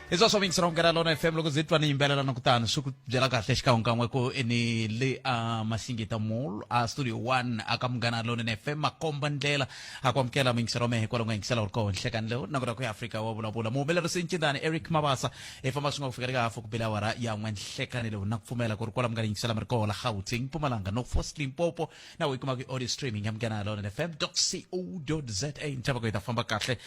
Hi swa yingisela Munghana Lona FM. Loko ndzi twa ni yimbelela na kutani swi ku byela kahle xikan'wekan'we ku ni le a Masingita Mall, a Studio 1, a ka Munghana Lona FM, makomba ndlela a ku amukela muyingiselo wa mehe kwala u nga yingisela u ri koho nhlekani lowu na ku ya Afrika wa vulavula muhumelerisi Ncindani Eric Mabasa. Hi famba swin'we ku fika eka hafu ku bela awara ya n'we nhlekani lowu, na ku pfumela ku ri kwala mi nga yingisela mi ri koho la Gauteng, Mpumalanga, North West, Limpopo, na u yi kumaka audio streaming ya Munghana Lona FM co za. Ni tshemba ku hi ta famba kahle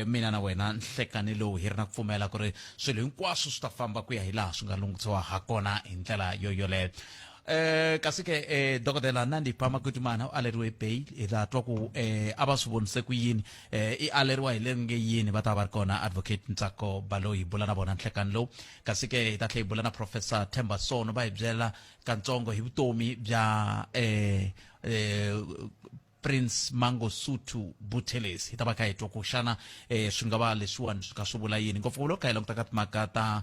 mina na wena nhlekani lowu, hi ri na ku pfumela ku ri swilo hinkwaswo swi ta famba ku ya hi laha swi nga lunghisiwa ha kona hi ndlela yo yoleyo. Kasi ke dokodela Nandipha Magudumana u aleriwe bail. Hi ta twa ku a va swi vonise ku yini, i aleriwa hi leri nge yini. Va ta va ri kona Advocate Ntsako Baloyi, hi bula na vona nhlekani lowu. Kasi ke hi ta tlhela hi bula na Professor Themba Sono, va hi byela katsongo hi vutomi bya Prince Mangosuthu Buthelezi. Hi ta va kha hi twa ku xana swi nga va leswiwani swi kha swi vula yini, ngopfungopfu loko kha hi languta ka timhaka ta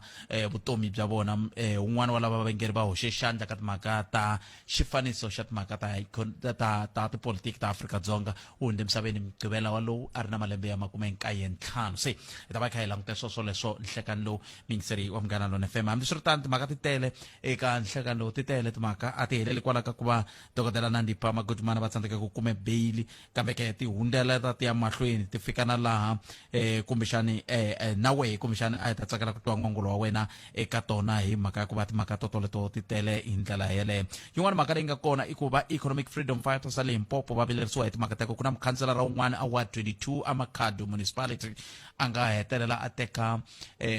vutomi bya vona. Un'wana wa lava vangeri va hoxe xandla ka timhaka ta xifaniso xa timhaka ta tipolitiki ta Afrika-Dzonga u hundze emisaveni Mugqivela wa lowu a ri na malembe ya 95. Se hi ta va kha hi languta sweswo leswo nhlekani lowu, muyingiseri wa Munghana Lona FM. Hambiswiritano, timhaka ti tele eka nhlekani lowu, ti tele timhaka, a ti heleli kwala ka ku va Dokodela Nandipha Magudumana va tsandzeka ku kume beyili, kambe ke ti hundzeleta ti ya mahlweni ti fika na laha kumbexani na wehe kumbexani a hi ta tsakela ku twa n'wangulo wa wena eka tona, hi mhaka ya ku va timhaka to toleto ti tele hi ndlela yeleyo. Yin'wana mhaka leyi nga kona i ku va Economic Freedom Fighters ya Limpopo va vilerisiwa hi timhaka ta ku na mukhanselara wun'wana a Ward 22 a Makhado Municipality a nga hetelela a teka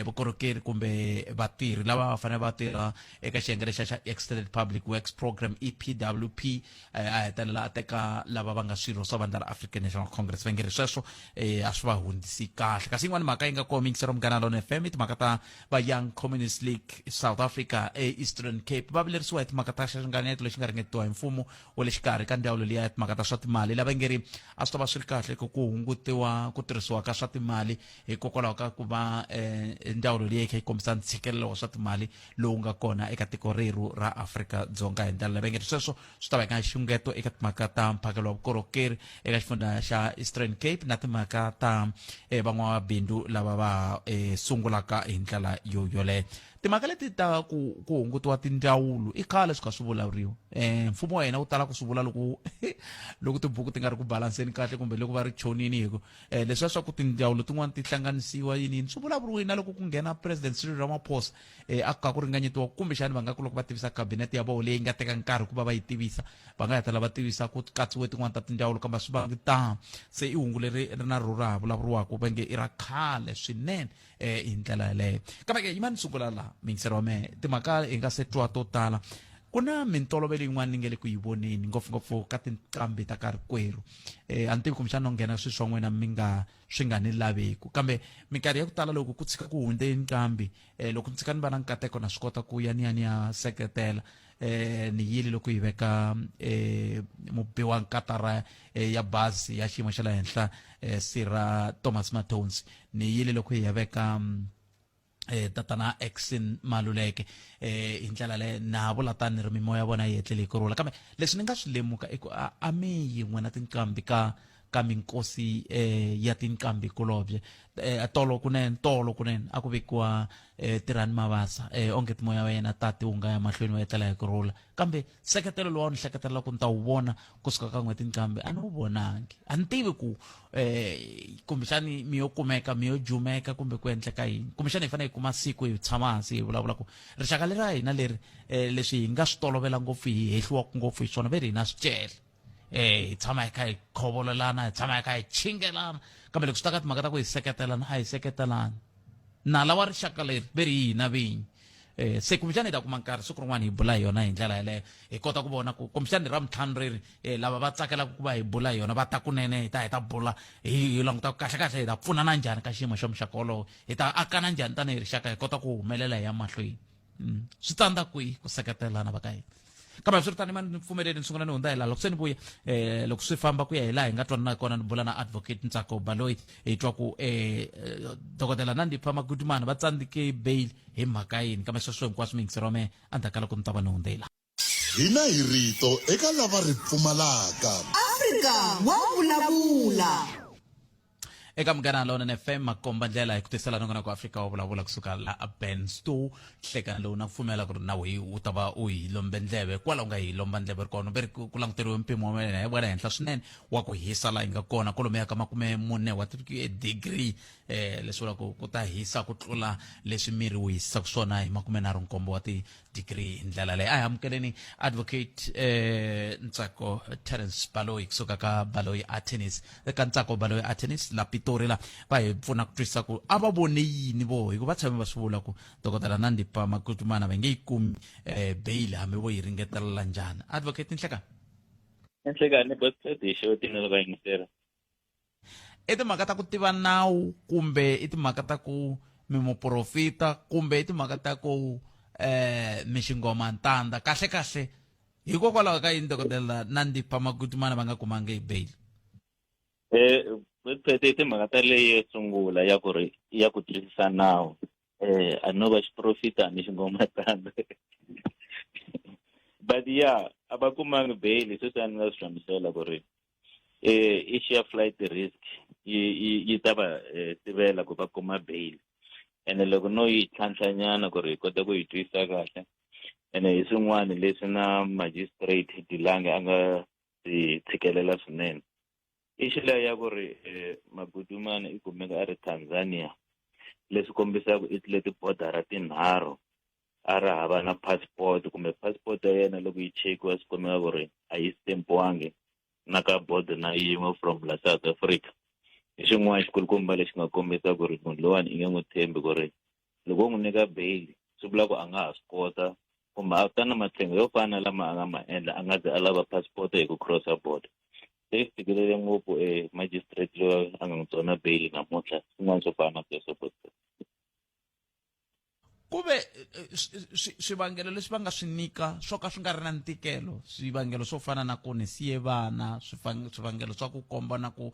vukorhokeri kumbe vatirhi lava va fanele va tirha eka xiyenge lexa xa Extended Public Works Program, EPWP. A hetelela a teka lava va nga swirho swa vandla ra African National Congress, va nge ri sweswo a swi va hundzisi kahle. Kasi yin'wana mhaka yi nga kona, yingisero Munghana Lona FM, i timhaka ta va Young Communist League South Africa e-Eastern Cape. Va vilerisiwa hi timhaka ta xiringanyeto lexi nga ringetiwa hi mfumo wa le xikarhi ka ndzawulo liya ya timhaka ta swa timali, lava nge ri a swi ta va swi ri kahle ku ku hungutiwa ku tirhisiwa ka swa timali, hikokwalaho ka ku va ndzawulo leyi yi kha yi kombisa ntshikelelo wa swa timali lowu nga kona eka tiko rerhu ra Afrika-Dzonga. Hi ndlela leyi va nge sweswo swi ta veka nxungeto eka timhaka ta mphakelo wa vukorhokeri eka xifundza xa Eastern Cape na timhaka ta van'wamabindzu lava va sungulaka hi ndlela yo yoleyo. Timhaka leti ta ku hungutiwa tindzawulo i khale swi kha swi vulavuriwa. Mfumo wa hina wu tala ku swi vula loko tibuku ti nga ri ku balanseni kahle kumbe loko va ri chonini, hi ku leswiya swa ku tindzawulo tin'wana ti hlanganisiwa, yini yini, swi vulavuriwile na loko ku nghena President Cyril Ramaphosa. A ku kha ku ringanyetiwa kumbexani va nga ku loko va tivisa cabinet ya vona leyi nga teka nkarhi ku va va yi tivisa, va nga hetelela va tivisa ku katsiwe tin'wana ta tindzawulo, kambe a swi vangi tano. Se i hungu leri ri na ro ra ha vulavuriwaka, va nge i ra khale swinene hi ndlela yeleyo. Kambe ke yimani sungula laha, miyingiseri wa mehe, timhaka hi nga se twa to tala. Ku na mintolovelo yin'wana ni nge le ku yi voneni, ngopfungopfu ka tinqambi ta ka rikwerhu. A ni tivi kumbexana no nghena swilo swa n'wina mi nga swi nga ni laveku, kambe minkarhi ya ku tala loko ku tshika ku hundze nqambi, loko ni tshika ni va na nkateko na swi kota ku ya ni ya ni ya seketela. Ni yile loko yi veka mubi wa nkatara ya bazi ya xiyimo xa le henhla, Sira Thomas Mathonsi. Ni yile loko hi ya veka tatana Exin Maluleke. Hi ndlela leyo na vula tani ri mimoya ya vona yi etlele hi ku rhula. Kambe leswi ni nga swi lemuka i ku a mi yin'we na tinqambi ka minkosi ya tinqambi kulobye. Tolo kunene, tolo kunene a ku vekiwa Tirhani Mabasa. Onge timoya wa yena tati wu nga ya mahlweni wa etlela hi ku rhula, kambe nseketelo lowu a ni hleketelela ku ni ta wu vona kusuka ka n'we tinqambi a ni wu vonangi. A ni tivi ku kumbexani mi yo kumeka mi yo jumeka kumbe ku endleka yini, kumbexani hi fanele hi kuma siku hi tshama hansi hi vulavula ku rixaka leri ra hina leri leswi hi nga swi tolovela ngopfu, hi hehliwaka ngopfu hi swona, ve ri hi na swicele, hi tshama hi kha hi khovolelana, hi tshama hi kha hi chingelana, kambe loko swi ta ka timhaka ta ku hi seketelana, a hi seketelani. Nala wa rixaka leri ve ri hi hina vinyi. Se kumbexana hi ta kuma nkarhi siku rin'wana hi bula hi yona hi ndlela yeleyo, hi kota ku vona ku kumbexana hi ra mintlhanu reri lava va tsakelaka ku va hi bula hi yona va ta kunene, hi ta bula hi languta ku kahle kahle hi ta pfunana njhani ka xiyimo xa muxaka wolowo, hi ta akana njhani tanihi rixaka, hi kota ku humelela hi ya mahlweni. Swi tsandza kwihi ku seketelana va ka hina? Kambe swi ri tani, mani ni pfumeleli ni sungula ni hundza hi laha. Loko se ni vuya, loko swi famba ku ya hi laha hi nga twanana kona, ni bula na Advocate Ntsako Baloyi, hi twa ku Dokodela Nandipha Magudumana va tsandzike bail hi mhaka yini. Kambe sweswo hinkwaswo, miyingiseri wa mehe, endzhaku ka loko ni ta va ni hundze hi laha. Hina hi rito eka lava ri pfumalaka. Afrika wa vulavula. Eka Munghana Lonene FM, makomba ndlela hi ku tisela nongonoko Afrika wa vulavula kusuka la a Benstow nhlekani lowu, na ku pfumela ku ri na weyi u ta va u hi lombe ndleve kwala u nga hi lomba ndleve ri kona, ve ri ku languteriwe mpimo wa wena wa le henhla swinene wa ku hisa laha yi nga kona kwalomuya ka 40 wa ti-degree, leswi vulaka ku ta hisa ku tlula leswi miri wu hisisaka swona hi 37 wa ti degree. Hi ndlela leyi a hi amukeleni Advocate Ntsako Terence Baloyi kusuka ka Baloyi Attorneys, eka Ntsako Baloyi Attorneys la Pitori, la va hi pfuna ku twisisa ku a va vone yini vo, hikuva va tshame va swi vula ku Dokodela Nandipha Magudumana va nge yi kumi bail hambi vo yi ringetelela njhani. Advocate, nhlekani. Nhlekani, bosted xewetini loko yingisela. I timhaka ta ku tiva nawu, kumbe i timhaka ta ku mi muprofita, kumbe i timhaka ta ku mi xingoma ntanda? Kahle kahle, hikokwalaho ka yini Dokodela Nandipha Magudumana va nga kumangi bail? Phete i timhaka ta leyo sungula ya ku ri ya ku twisisa nawu. A no va xiprofita ni xingoma tanda, but ya a va kumangi bail. Sweswi a ni nga swi hlamusela ku ri i xi ya flight risk yi ta va sivela ku va kuma bail. Ene loko no yi tlhantlhanyana ku ri hi kota ku yi twisisa kahle, ene hi swin'wana leswi na Magistrate Dilange a nga swi tshikelela swinene, i xila ya ku ri Magudumana i kumeka a ri Tanzania, leswi kombisaka i tlule tibodara tinharhu a ri hava na passport, kumbe passport ya yena loko yi chekiwa swi kumeka ku ri a yi stampiwangi na ka border na yin'we from la South Africa. Hi xin'wana xikulukumba lexi nga kombisa ku ri munhu lowani i nge n'wi tshembi, ku ri loko wo n'wi nyika bail swi vula ku a nga ha swi kota kumbe a ta na matlhengo yo fana na lama a nga ma endla a nga ze a lava passport hi ku crossa border. Se swi tikelele ngopfu e magistrate loyi a nga n'wi tsona bail namuntlha, swin'wana swo fana na sweswo. Ku ve swivangelo leswi va nga swi nyika swo ka swi nga ri na ntikelo, swivangelo swo fana na ku ni siye vana, swivangelo swa ku komba na ku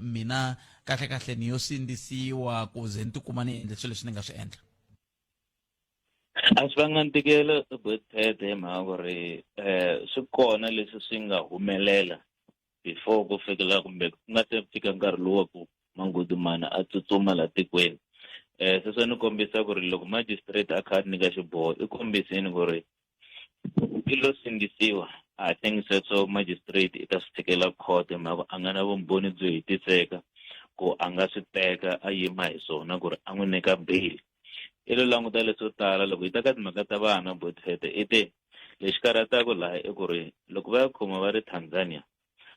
mina kahle kahle ni yo sindzisiwa ku ze ni tikuma ni endle swilo leswi ni nga swi endla. A swi vanga ntikelo, Botpet, hi mhaka ku ri swi kona leswi swi nga humelela before ku fikela kumbe ku nga se fika nkarhi lowu wa ku Mangudumana a tsutsuma la tikweni. Sweswo ni kombisa ku ri loko magistrate a kha a nyika xiboho i kombisini ku ri i lo sindzisiwa. I think sweswo magistrate i ta swi tshikela court, hi mhaka a nga na vumbhoni byo hetiseka ku a nga swi teka a yima hi swona ku ri a n'wi nyika bail. I lo languta leswo tala. Loko hi ta ka timhaka ta vana, Botfete, i te lexi karhataka laha i ku ri loko va ya khoma va ri Tanzania,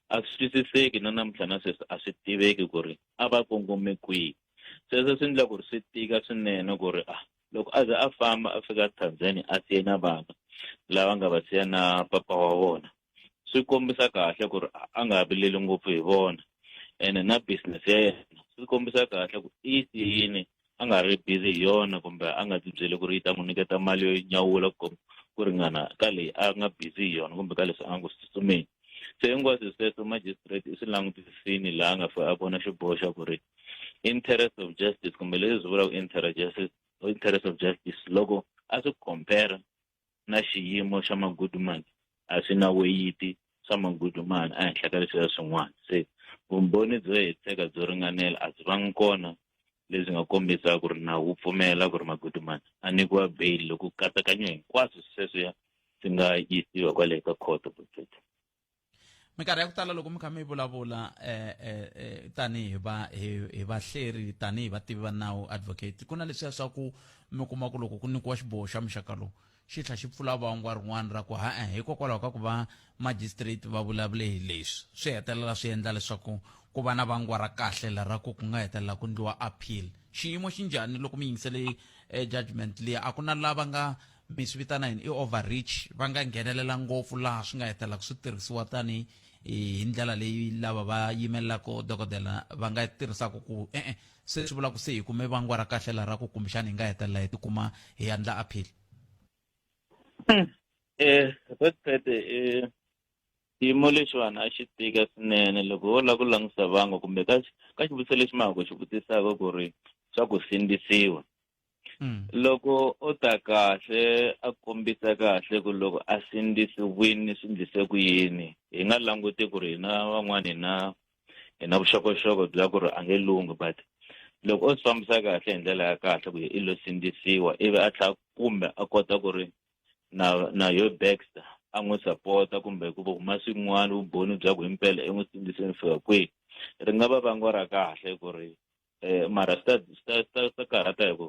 a swi twisiseki na namuntlha na sweswi a swi tiveki ku ri a va kongome kwihi. Sweswo swi endla ku ri swi tika swinene ku ri a loko a ze a famba a fika Tanzania a siye na vana lava nga va siya na papa wa vona, swi kombisa kahle ku ri a nga vileli ngopfu hi vona. Ene na business ya yena swi kombisa kahle ku i siyini a nga ri busy hi yona, kumbe a nga ti byeli ku ri yi ta n'wi nyiketa mali yo nyawula ku ringana ka leyi a nga busy hi yona kumbe ka leswi a nga ku swi tsutsumeni. Se hinkwaswo sweswo magistrate i swi langutisini laha a nga fika a vona xiboho xa ku ri interest of justice, kumbe leswi swi vulaka interest justice, interest of justice, loko a swi compare na xiyimo xa Magudumana, a swi na weyiti swa Magudumana ehenhla ka leswiya swin'wana. Se vumbhoni byo hetiseka byo ringanela a byi vangi kona lebyi nga kombisa ku ri nawu wu pfumela ku ri Magudumana a nyikiwa bail loko ku katsakanyiwa hinkwaswo sweswiya swi nga yisiwa kwale ka khoto. Minkarhi ya ku tala loko mi kha mi vulavula tanihi va hi vahleri, tanihi vativi va nawu, advocate, ku na leswiya swa ku mi kuma ku loko ku nyikiwa xiboho xa muxaka lowu, xi tlhela xi pfula vangwa rin'wana ra ku ha-e, hikokwalaho ka ku va magistrate va vulavule hi leswi, swi hetelela swi endla leswaku ku va na vangwa ra kahle la ra ku ku nga hetelela ku ndliwa appeal. Xiyimo xi njhani loko mi yingisele judgment liya? A ku na lava nga mi swi vitana yini, i overreach, va nga nghenelela ngopfu laha swi nga hetelelaka swi tirhisiwa tani hi ndlela leyi lava va yimelelaka dokodela va nga tirhisaka ku e-e, se swi vula ku se hi kume vangwa ra kahle la ra ku kumbexana hi nga hetelela hi tikuma hi endla appeal? Website, xiyimo lexiwani a xi tika swinene loko wo lava ku langutisa vangwa kumbe ka xivutiso lexi ma ha ku xi vutisaka ku ri swa ku sindzisiwa. Loko o ta kahle a kombisa kahle ku loko a sindzisiwini swi ndlise ku yini hi nga languti ku ri hina van'wani hi na hi na vuxokoxoko bya ku ri a nge lunghi but loko o swi fambisa kahle hi ndlela ya kahle ku i lo sindzisiwa ivi a tlhela kumbe a kota ku ri na na yo Baxter a n'wi sapota kumbe ku huma swin'wana vumbhoni bya ku himpela i n'wi sindziseni fika kwihi ri nga va vangwa ra kahle ku ri um mara swi ta swi ta swi ta swi ta karhata hi ku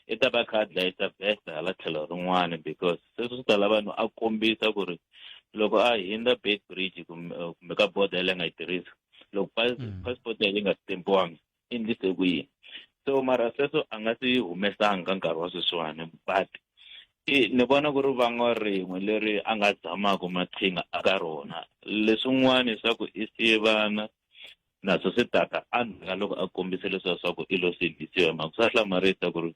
i ta va a kha a dlayisa Baxter hala tlhelo rin'wana because sweswo swi ta lava no a kombisa ku ri loko a hindza Beit Bridge kumbe kumbe ka border leyi a nga yi tirhisa loko passport ya yi nga stampiwanga i endlise ku yini so mara sweswo a nga swi humesanga ka nkarhi wa sweswiwani but i ni vona ku ri vangwa rin'we leri a nga zamaka maqhinga aka rona leswin'wana swa ku i siye vana naswo swi tata endzhaku ka loko a kombise leswiya swa ku i lo sindzisiwa hi mhaka swa hlamarisa ku ri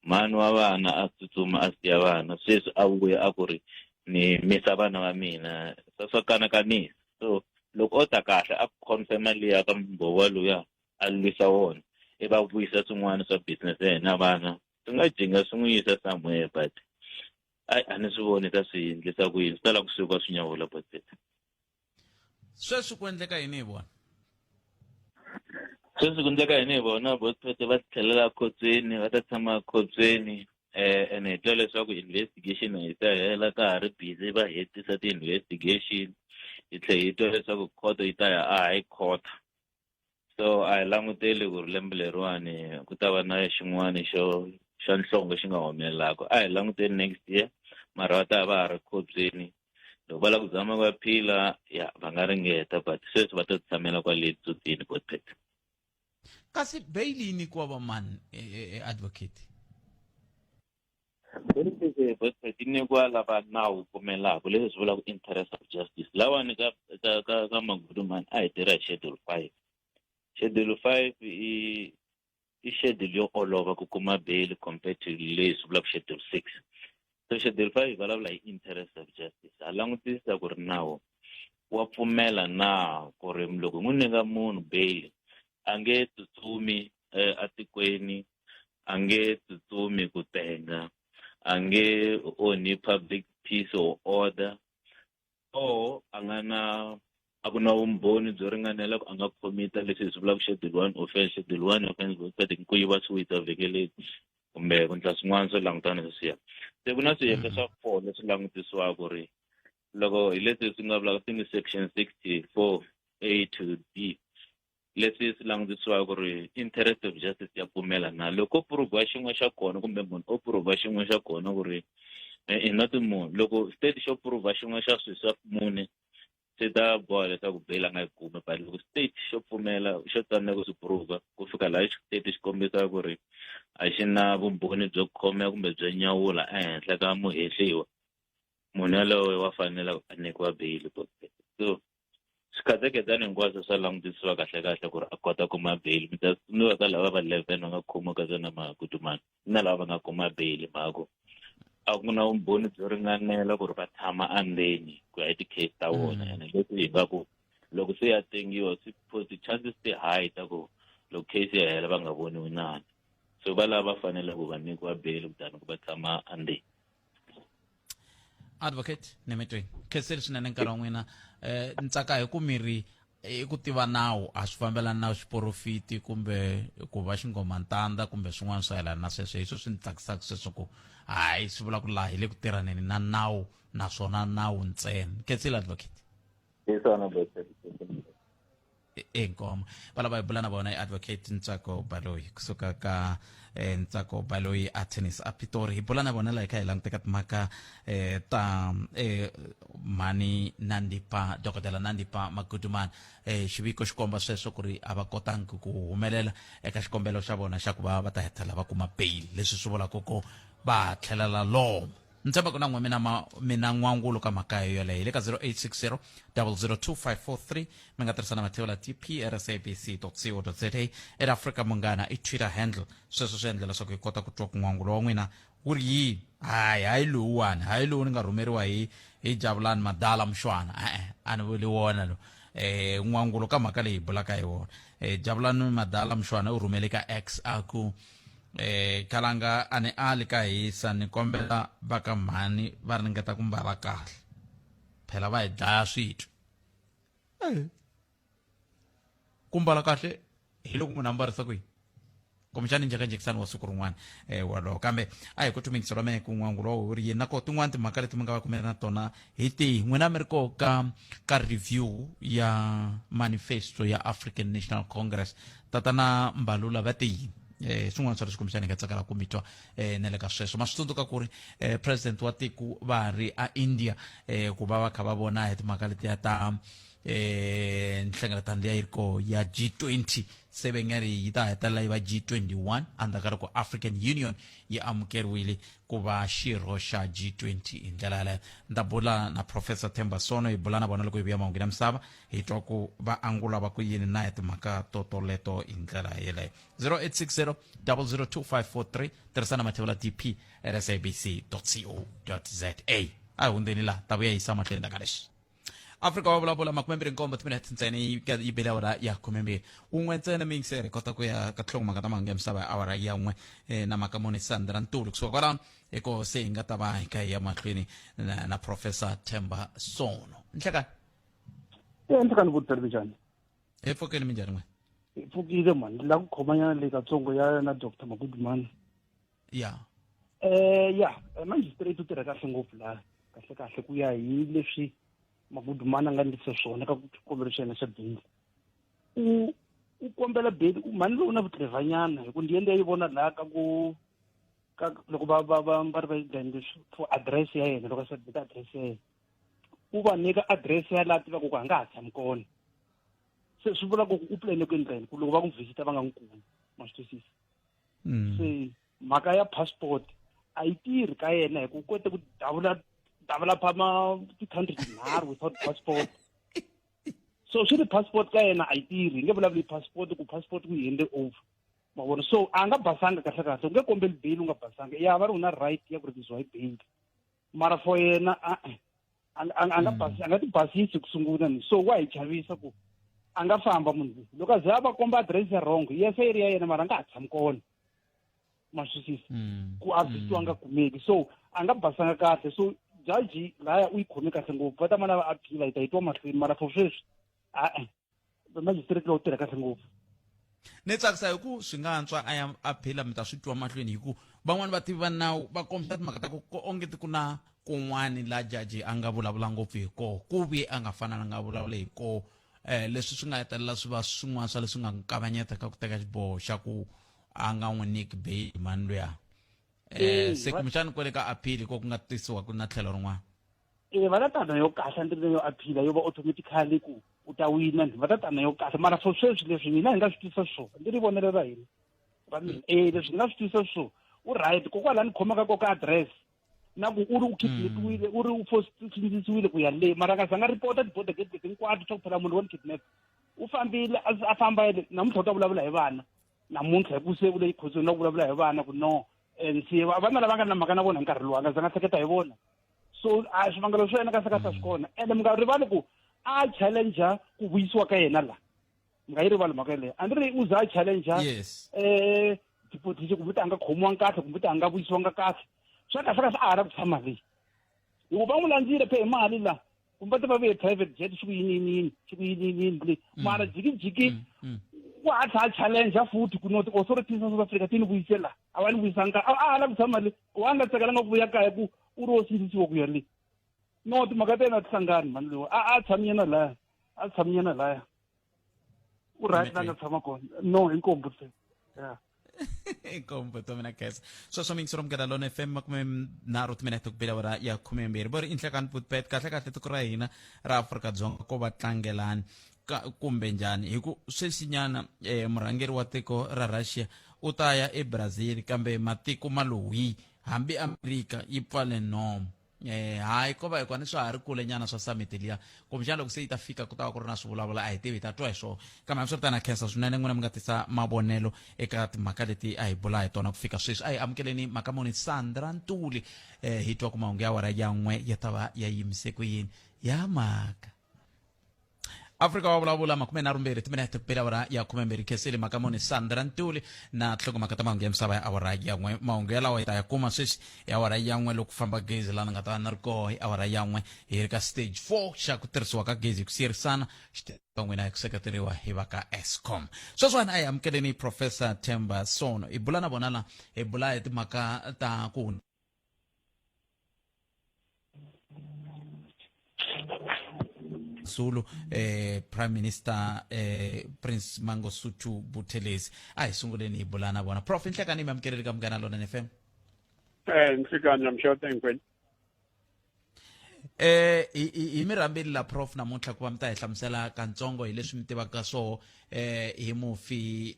mhani wa vana a tsutsuma a siya vana sweswi a vuya a ku ri ni misa vana va mina swa swa kanakanisa so loko o ta kahle a confirma liya ka mbhovo luya a lwisa wona i va vuyisa swin'wana swa business ya yena vana swi nga jinga swi n'wi yisa somewhere but ai a ni swi voni ta swi endlisa ku yini swi ta lava ku swi swi nyawula but Sweswi ku endleka yini hi vona? Sweswi ku endleka yini hi vona? Botpete va tlhelela khotsweni, va ta tshama khotsweni eh ene hi twa leswaku investigation a yi ta hela ka ha ri busy va hetisa ti-investigation hi tlhela hi twa leswaku khoto yi ta ya a high court so a hi languteli ku ri lembe leriwani ku ta va na xin'wana xo xa nhlonge xi nga humelelaka a hi languteli next year mara va ta va ha ri khobyeni loko va lava ku zama va phila ya va nga ringeta but sweswi va ta tshamela kwale tsotsini godpet kasi bail yi nyikiwa va mani e, e, e, advocate Godpet yi nyikiwa lava nawu pfumelaka leswi swi vulaka interest of justice lawani ka ka ka ka magudumani a hi tirha hi schedule 5 schedule 5 i i schedule yo olova ku kuma bail compared to leyi swi vulaka schedule 6 so schedule 5 yi vulavula hi interest of justice ha langutisa ku ri nawu wa pfumela na ku ri loko hi n'wi nyika munhu bail a nge tsutsumi etikweni a nge tsutsumi ku tenga a nge onhi public peace or order or a nga na a ku na vumbhoni byo ringanela ku a nga khomita leswi hi swi vulaka schedule one offense schedule one offense ku yiva swiwitsi evhengeleni kumbe ku endla swin'wana swo langutana sweswiya se ku na swiyenge swa four leswi langutisiwaka ku ri loko hi leswi swi nga vulaka swi section 64 a to d leswi swi langutisiwaka ku ri interest of justice ya pfumela na loko ko puruvhiwa xin'we xa kona kumbe munhu o puruvha xin'we xa kona ku ri eh, not munhu loko state xo puruvha xin'we xa swilo swa mune swi ta boha leswaku bail a nga yi kumi but loko state xo pfumela xo tsandzeka ku swi puruvha ku fika laha state xi kombisa ku ri a xi na vumbhoni byo khomeka kumbe byo nyawula ehenhla ka muhehliwa munhu yaloye wa fanela a nyikiwa bail so swikatseketsani hinkwaswo swa langutisiwa kahle kahle ku ri a kota kuma bail mi ta tsundzuka ka lava va 11 va nga khomiwa ka swona magudumana na lava va nga kuma bail mhaka a ku na vumbhoni byo ringanela ku ri va tshama endzeni ku ya hi ti-case ta vona ene leswi hi nga ku loko se ya tengiwa swi ti-chances ti high ta ku loko case ya hela va nga voniwi nandzu so va lava va fanele ku va nyikiwa bail kutani ku va tshama endzeni Advocate Nemetweni khenseli swinene nkarhi wa n'wina eh ni tsaka hi ku miri i ku tiva nawu a swi fambelani na xiporofiti kumbe ku va xingomantanda kumbe swin'wana swa yelana na sweswo hi swo swi ni tsakisaka sweswo ku hayi swi vula ku laha hi le ku tirhaneni na nawu naswona nawu ntsena khensile advocate hi swona Inkomo va lava hi bula na vona i advocate Ntsako Baloyi kusuka ka eh, Ntsako Baloyi attorneys a Pitori hi bula na vona laha hi kha hi languteka timhaka eh, ta eh, mhani Nandipha dokodela Nandipha Magudumana eh, xiviko xi komba sweswo ku ri a va kotangi ku humelela eka xikombelo xa vona xa ku va va ta hetelela va kuma bail leswi swi vulaka ku va tlhelela lomu Ni tshemba ku na n'we mina ma mina n'wangulo ka mhaka yoleyo hi le ka 0860 002543 mi nga tirhisa na mathevula tp rsabc co za at Africa Munghana i Twitter handle sweswo swi endla leswaku hi kota ku twa ku n'wangulo wa n'wina wu ri yini hayi hayi lowuwani hayi lowu ni nga rhumeriwa hi hi Javulani Madala Mushwana e-e a ni vuli wona lowu eh n'wangulo ka mhaka leyi hi bulaka hi wona eh Javulani Madala Mushwana u rhumele ka X a ku Kalanga a ni ali ka hisa ni kombela va ka mhani va ringeta ku mbala kahle phela va hi dlaya switwi. Ku mbala kahle hi loko munhu a mbarisa ku yini? Kumbexani njhekanjhekisano wa siku rin'wana wolowo, kambe a hi ku tumingiselo me ku n'wangulo wu ri yini na koho tin'wani timhaka leti mi nga va kumela na tona hi tihi n'wina mi ri koho ka review ya manifesto ya African National Congress. Tatana Mbalula va te yini? Swin'wana swa leswi kumbexani hi nga tsakela ku mi twa na le ka sweswo. Ma swi tsundzuka ku ri president wa tiko va ri a India ku va va kha va vona hi timhaka letiya ta nhlengeletano liya yi ri koho ya G20, se va nga ri yi ta hetelela yi va G21 endzhaku ka loko African Union yi amukeriwile ku va xirho xa G20. Hi ndlela yaleyo ni ta bula na Professor Themba Sono, hi bula na vona loko hi vuya mahungwini ya misava, hi twa ku va angula va ku yini na hi timhaka totoleto hi ndlela yeleyo. 0860 002543, tirhisana mathevula dp at sabc co za. A hi hundzeni laha ta vuya yisa mahlweni ka leswi. Afrika wa vulavula 27 timinete ntsena yi bele awara ya 21 ntsena. Miyingiseri hi kota ku ya ka tlhongomhaka ta mahungu ya misava ya awara ya 1 na makamoni Sandra Ntuli. Kusuka kwalano hi ko se hi nga ta va hi kha hi ya mahlweni na Professor Themba Sono. Nhlekani. Nhlekani vuteri, minjhani? Hi pfukile, minjhani n'we? Hi pfukile mani. La ku khomanyana leyi katsongo ya na Dr Magudumana. Ya. Ya, magistrate u tirha kahle ngopfu laha, kahle kahle ku ya hi leswi Magudumana a nga ndlisa swona ka xikombelo xa yena xa bail. U kombela bail mhani lowu na vutlevanyana, hi ku ndi yende yi vona laha ka ku ka loko va va va va ri va endla leswi for address ya yena, loko a submit address ya yena, u va nyika address ya laha tivaka ku a nga ha tshami kona. Se swi vula ku u plane ku endla yini ku loko va n'wi visita va nga n'wi kumi, ma swi twisisa? Se mhaka ya passport a yi tirhi ka yena, hi ku kote ku davula developa ma ti-country tinharhu without passport. So swi ri passport ka yena a yi tirhi, hi nge vulavuli passport ku passport ku yi hende over, ma vona? So a nga basanga kahle kahle, u nge kombeli bail u nga basanga. Ya, va ri u na right ya ku release hi bail, mara for yena a a nga basi, a nga ti basisi ku sungula ni. So wa hi chavisa ku a nga famba munhu loko a ze a va komba address ya wrong. Yes, yi ri ya yena, mara a nga ha tshami kona, ma swisisa? Ku a vhisiwa nga kumeki, so a nga basanga kahle. So jaji laya u yi khome kahle ngopfu, va ta mana va appeal, hi ta yi twa mahlweni, mara for sweswi a-e, magistrate lowu tirha kahle ngopfu. Ni tsakisa hi ku swi nga antswa a ya a phila, mi ta swi twa mahlweni, hi ku van'wani va tiva nawu va kombisa timhaka ta ku onge ti ku na kun'wani la jaji a nga vulavula ngopfu hi koho, ku vuye a nga fanelanga a vulavula hi koho. Leswi swi nga hetelela swi va swin'wana swa leswi nga n'wi kavanyeta ka ku teka xiboho xa ku a nga n'wi nyiki bail mani luya. Se kumbexani kwale ka appeal ko ku nga tisiwa ku na tlhelo rin'wana. Va ta tana yo kahle, ndlela yo appeal yo va automatically ku u ta wina, va ta tana yo kahle. Mara for sweswi leswi hina hi nga swi twisa swona, ndzi ri vonelo ra hina ra mina, leswi hi nga swi twisa swona, u right kokwalaho ni khomaka koka address na ku u ri u kidnapiwile, u ri u sindzisiwile ku ya le, mara nga zanga report ti-border gate leti hinkwato swa ku phela munhu wa ni kidnap u fambile a famba yele. Namuntlha u ta vulavula hi vana namuntlha, hi ku se u le khotsweni na ku vulavula hi vana ku no and se vana lava nga na mhaka na vona hi nkarhi lowu a nga zanga hleketa hi vona. So a swivangelo swa yena kahle kahle a swi kona, ende mi nga rivali ku a challenge ku vuyisiwa ka yena la, mi nga yi rivali mhaka yeleyo. A ni ri u za a challenge deportation, kumbe ti a nga khomiwanga kahle, kumbe ti a nga vuyisiwanga kahle, swa kahle kahle a ha la ku tshama leyi, hi ku va n'wi landzile phe hi mali la, kumbe va ta va vuye private jet, swi ku yini yini yini, swi ku yini yini yini le, mara jiki jiki wa ha tlha a challenge futhi ku no ti-authorities ta South Africa ti ni vuyise la, a va ni vuyisanga, a ha la ku tshama le, wa nga tsakelanga ku vuya kaya ku u ri wo sindzisiwa ku ya le. No, timhaka ta yena a ti hlangani mani loyi, a tshaminyana laya, a tshaminyana laya, u right la nga tshama kona. No, inkombo se ya. Inkombo to mina khensa sweswo. Miyingiselo Munghana Lona FM, 30 timinete ku bela awara ya 12. Vo ri inhlekani putpet, kahle kahle tiko ra hina ra Afrika-Dzonga ko va tlangelani kumbe njhani? Hi ku sweswinyana murhangeri wa tiko ra Russia u ta ya eBrazil, kambe matiko ma loyi hambi Amerika yi pfale nomo. Hayi, ko va hikuva ni swa ha ri kule nyana swa summit liya, kumbexana loko se yi ta fika ku ta va ku ri na swivulavula, a hi tivi, hi ta twa hi swona. Kambe hambiswiritano ha khensa swinene n'wina mi nga tisa mavonelo eka timhaka leti a hi bula hi tona ku fika sweswi. A hi amukeleni mhaka muni Sandra Ntuli, hi twa ku mahungu ya awara ya 1 ya ta va ya yimise ku yini ya mhaka. Afrika wa vulavula 32 timinete ku bela awara ya 12 kheseli makamoni Sandra Ntuli na nhlokomhaka ta mahungu ya misava ya awara ya n'we. Mahungu yalawa hi ta ya kuma sweswi hi awara ya n'we loko ku famba gezi laha ni nga ta va ni ri koho hi awara ya n'we. Hi ri ka stage 4 xa ku tirhisiwa ka gezi hi ku siyerisana xi n'wina hi ku seketeriwa hi va ka Eskom. Sweswiwani a hi amukeleni Professor Themba Sono, hi bula na vona la, hi bula hi timhaka ta ku Zulu Prime Minister Prince Mangosuthu Buthelezi. A hi sunguleni hi bula na vona. Prof, inhlekani mi amukeleli ka Munghana Lonene FM. Nhlikani namxota hinkwenu. Hi mi rhambeli la prof namuntlha ku va mi ta hi hlamusela kantsongo hi leswi mi tivaka swoho hi mufi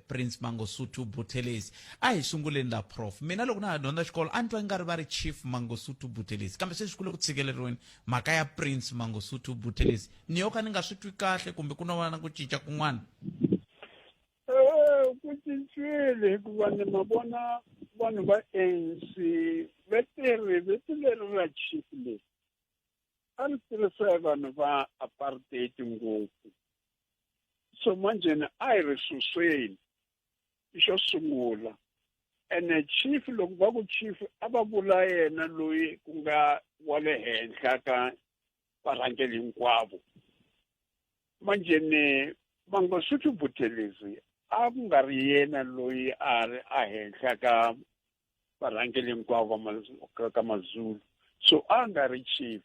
Prince Mangosuthu Buthelezi. A hi sunguleni la prof, mina loko na ha dyondza xikolo a ni twa nga ri va ri Chief Mangosuthu Buthelezi, kambe sweswi ku le ku tshikeleriweni mhaka ya Prince Mangosuthu Buthelezi, ni yo ka ni nga swi twi kahle kumbe ku no va na ku cinca kun'wana? Ku cincile hikuva ni ma vona vanhu va ANC va tirhi vito leri ra chief leri a ri tirhisa hi vanhu va apartheid ngopfu, so manjheni a hi ri suseni i xo sungula. Ene chief, loko va ku chief a va vula yena loyi ku nga wa le henhla ka varhangeri hinkwavo. Manjheni Mangosuthu Buthelezi a ku nga ri yena loyi a ri a henhla ka varhangeri hinkwavo va ka Mazulu, so a nga ri chief,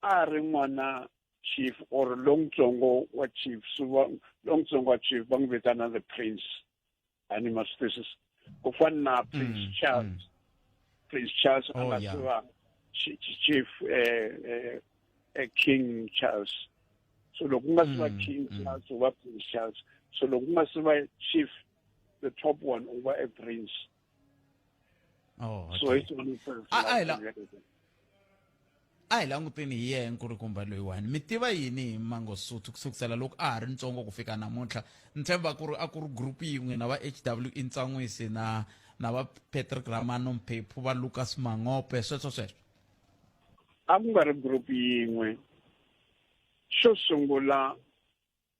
a ri n'wana chief or lontsongo wa chief. So lontsongo wa chief va n'wi vitana the prince, a ni ma swi twisisa, ku fana na Prince Charles. Prince Charles a nga se va chief, King Charles. So loko ku nga se va King Charles, u va Prince Charles. So loko ku nga se va chief, the top one, u va a prince. Oh, so okay. Hi swona A hi languteni hi yena nkulukumba loyiwani. Mi tiva yini hi Mangosuthu kusukisela loko a ha ri ntsongo ku fika namuntlha? Ni tshemba ku ri a ku ri group yin'we na va HW Intsan'wisi na va Patrick Ramano Mphephu, va Lucas Mangope, sweswo sweswo. A ku nga ri group yin'we. Xo sungula,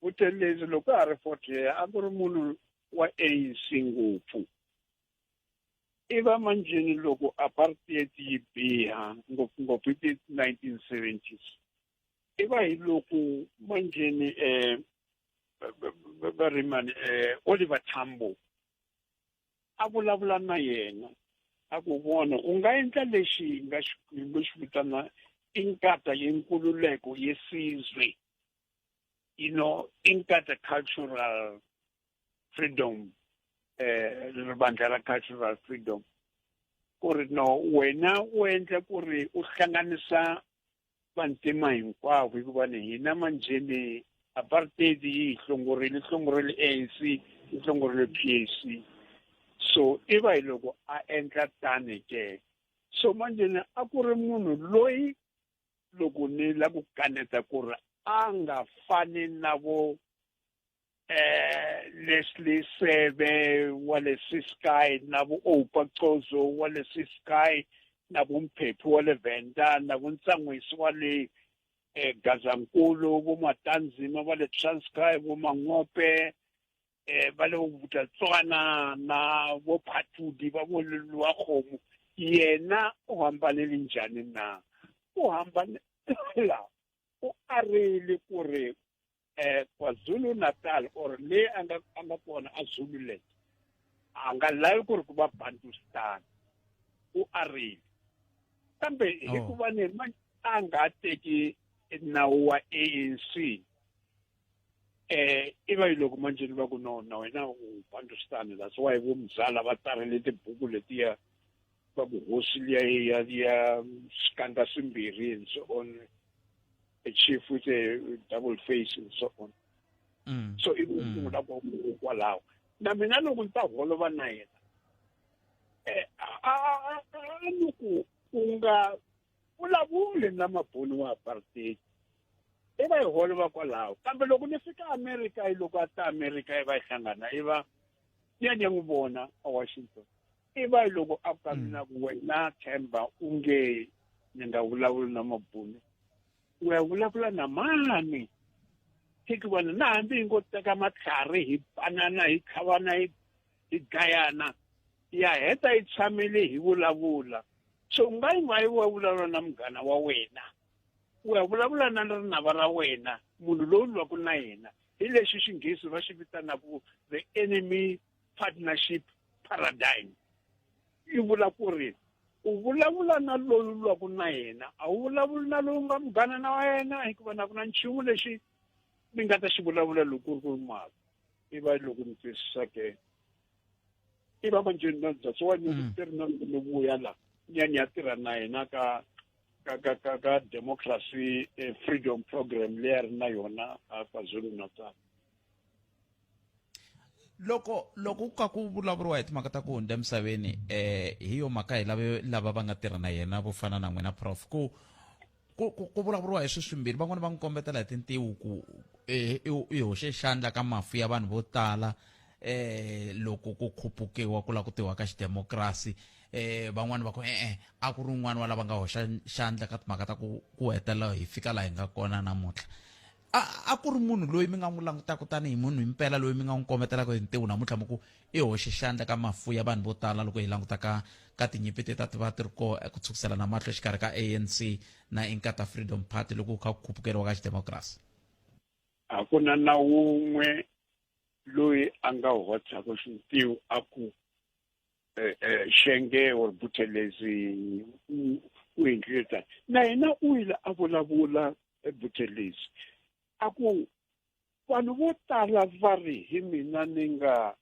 Buthelezi loko a ha ri Fort Hare a ku ri munhu wa ANC ngopfu. I va manjheni loko apartheid yi biha ngopfungopfu hi ti 1970s, i va hi loko manjheni va ri mani, Oliver Tambo a vulavula na yena a ku vona u nga endla lexi nga xi vitana inkatha yenkululeko yesizwe, inkatha cultural freedom, rivandla ra cultural freedom, ku ri no wena u endla ku ri u hlanganisa vantima hinkwavo, hikuva ni hina manjheni apartheid yi hi hlongorile, hlongorile ANC, yi hlongorile PAC. So i va hi loko a endla tani ke. So manjheni a ku ri munhu loyi loko ni la ku kaneta ku ri a nga fani na vo Leslie Sebe wa le Ciskei, na vo Oupa Qozo wa le Ciskei, na vo Mphephu wa le Venda, na vo Ntsan'wisi wa le Gazankulu, vo Matanzima va le Transkei, vo Mangope va le Botswana, na vo Phathudi va vo Lwakgomo. Yena u hambanile njhani na? U hambane la, u arile ku ri KwaZulu Natal or le a nga kona a Zululand, a nga lavi ku ri ku va Bantustan, u arile. Kambe hikuva ni a nga teki nawu wa ANC, i va yi loko manjheni va ku no na wena u Bantustan. That's why vo mzala va tsarile tibuku letiya va ku hosi liya ya xikandza swimbirhi and so on, a chief with a double face and so on. So i ku sungula kwalaho. Na mina loko ni ta holova na yena, a ni ku u nga vulavuli na mabunu wa apartheid, i va hi holova kwalaho. Kambe loko ni fika America, hi loko a ta America, i va hi hlangana, i va ni ya ni ya n'wi vona a Washington, i va hi loko a ka mina ku wena Themba u nge ni nga vulavuli na mabunu, u ya vulavula na mani? Hikuva na hambi hi ngo teka matlhari hi banana hi tlhavana hi dlayana, ya heta yi tshamile hi vulavula. So u nga yi nga yi wa vulavula na munghana wa wena, u ya vulavula na rinava ra wena, munhu lowu lwaka na yena. Hi lexi Xinghezi va xi vitanaka the enemy partnership paradigm. Yi vula ku ri u vulavula na loyi u lwaka na yena, a wu vulavuli na loyi u nga munghana na wa yena, hikuva na ku na nchumu lexi mi nga ta xi vulavula loko ku ri ku ri mali. I va loko mi twisisa ke? I va manjheni na that's why ni ri na ni vuya la ni ya ni ya tirha na yena ka ka ka ka ka democracy freedom program leyi a ri na yona a KwaZulu Natal. Loko ku ka ku vulavuriwa hi timhaka ta ku hundza emisaveni, hi yo mhaka hi lave lava va nga tirha na yena vo fana na n'wina prof, ku vulavuriwa hi swilo swimbirhi. Van'wani va n'wi kombetela hi tintiwu ku i hoxe xandla ka mafu ya vanhu vo tala loko ku khupukiwa ku lava ku tiwa ka xidemokirasi. Van'wani va ku e-e, a ku ri un'wana wa lava nga hoxa xandla ka timhaka ta ku hetelela hi fika laha hi nga kona namuntlha. A ku ri munhu loyi mi nga n'wi langutaka tanihi munhu himpela loyi mi nga n'wi kombetelaka hi ntiwu namuntlha mi ku i hoxe xandla ka mafu ya vanhu vo tala loko hi languta ka tinyimpi ti ta ti va ti ri kona ku tshukisela na mahlo exikarhi ka ANC na Inkatha Freedom Party loko ku kha ku khupukeriwa ka xidemokirasi? A ku na na wun'we loyi a nga hoxaka xintiwu a ku Shenge or Buthelezi u endlile tani. Na yena u yile a vulavula Buthelezi a ku vanhu vo tala va ri hi mina ni nga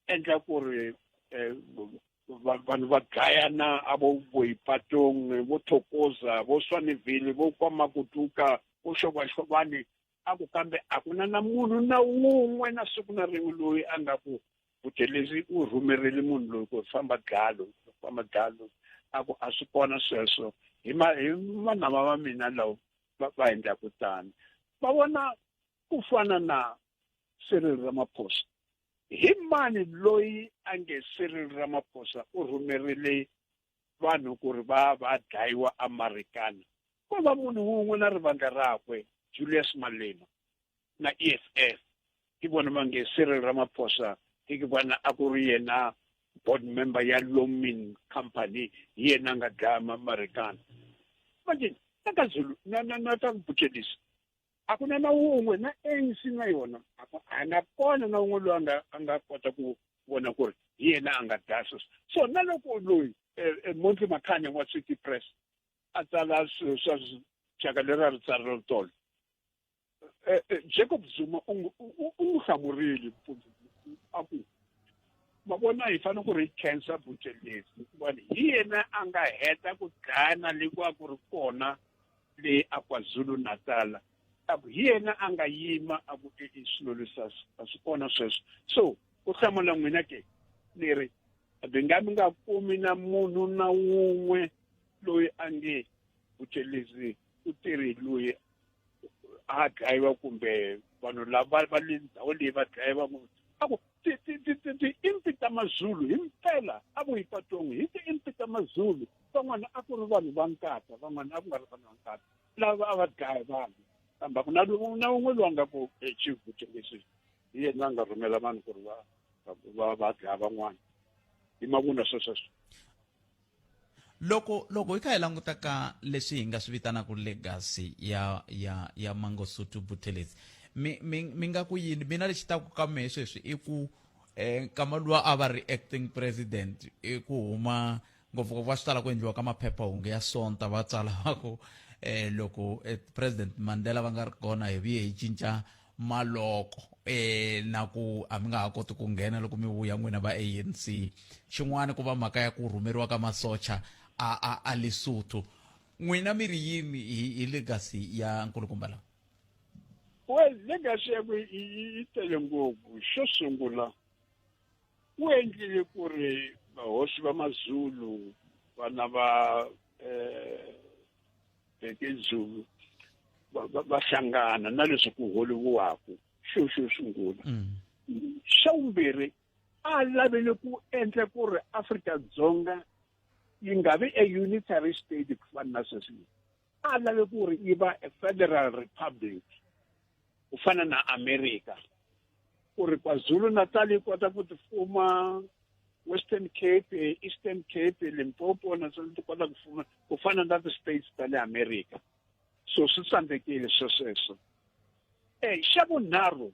endla ku ri vanhu va dlayana, a vo Boipatong, vo Thokoza, vo Swaneville, vo KwaMakutuka, vo Xovaxovani, a ku kambe a ku na na munhu na wun'we na siku na rin'we loyi a nga ku Buthelezi u rhumerile munhu loyi ku famba dlaya loyi, ku famba dlaya loyi. A ku a swi kona sweswo, hi ma hi vanama va mina lawo va endlaka tano. Va vona ku fana na Cyril Ramaphosa. Hi mani loyi a nge Cyril Ramaphosa u rhumerile vanhu ku ri va dlayiwa aMarikana? Ko va munhu wun'we na rivandla rakwe, Julius Malema na EFF. Hi vona va nge Cyril Ramaphosa hikuva a ku ri yena board member ya Lonmin company, hi yena a nga dlaya Marikana. Manje na ka Zulu na ka Buthelezi a ku na na wun'we, na ANC na yona a ku a na kona na wun'we loyi a nga kota ku vona ku ri hi yena a nga dlaya sweswo. So na loko loyi Mondli Makhanya wa City Press a tsala swilo swa thyaka leri a ri tsarile tolo, Jacob Zuma u n'wi hlamurile a ku ma vona hi fanele ku ri khensa Buthelezi hikuva hi yena a nga heta ku dlayana leku a ku ri kona le a KwaZulu Natal. A ku hi yena a nga yima a ku i swilo leswi a swi kona sweswo. So ku hlamula n'wina ke ni ri mi nga mi nga kumi na munhu na wun'we loyi a nge Buthelezi u tirhi loyi a dlayiwa kumbe vanhu lava va le ndhawu leyi va dlayiwa. A ku tiimpi ta Mazulu himpela a ku Boipatong hi tiimpi ta Mazulu, van'wana a ku ri vanhu va Nkata, van'wana a ku nga ri vanhu va Nkata lava a va dlaya vanhu, kambe a ku na na wun'we loyi a nga ku Chief Buthelezi hi yena a nga rhumela vanhu ku ri va dlaya van'wana. Hi mavunwa swesweswo. Loko hi kha hi languta ka leswi hi nga swi vitanaka legacy ya Mangosuthu Buthelezi, mi nga ku yini? Mina lexi taku ka mehe sweswi i ku nkama luwa a va ri acting president, i ku huma ngopfungopfu va swi tala ku endliwa ka maphephahungu ya Sonta, va tsala va ku loko President Mandela va nga ri kona hi vuye hi cinca maloko na ku a mi nga ha koti ku nghena loko mi vuya n'wina va ANC. Xin'wana ku va mhaka ya ku rhumeriwa ka masocha a Lesotho. N'wina mi ri yini hi legacy ya nkulukumba lawa? Well, legacy yakwe yi tele ngopfu. Xo sungula, u endlile ku ri vahosi va Mazulu, vana va Bhekizulu va hlangana na leswi ku holiwiwaku, xo sungula. Xa vumbirhi, a lavele ku endla ku ri Afrika-Dzonga yi nga vi a unitary state ku fana na sweswi, a lave ku ri yi va a federal republic. Ku fana na America ku ri KwaZulu-Natal yi kota ku tifuma, Western Cape, Eastern Cape, Limpopo na swona ti kota ku fuma ku fana na ti-states ta le America. So swi tsandzekile swesweswo. Xa vunharhu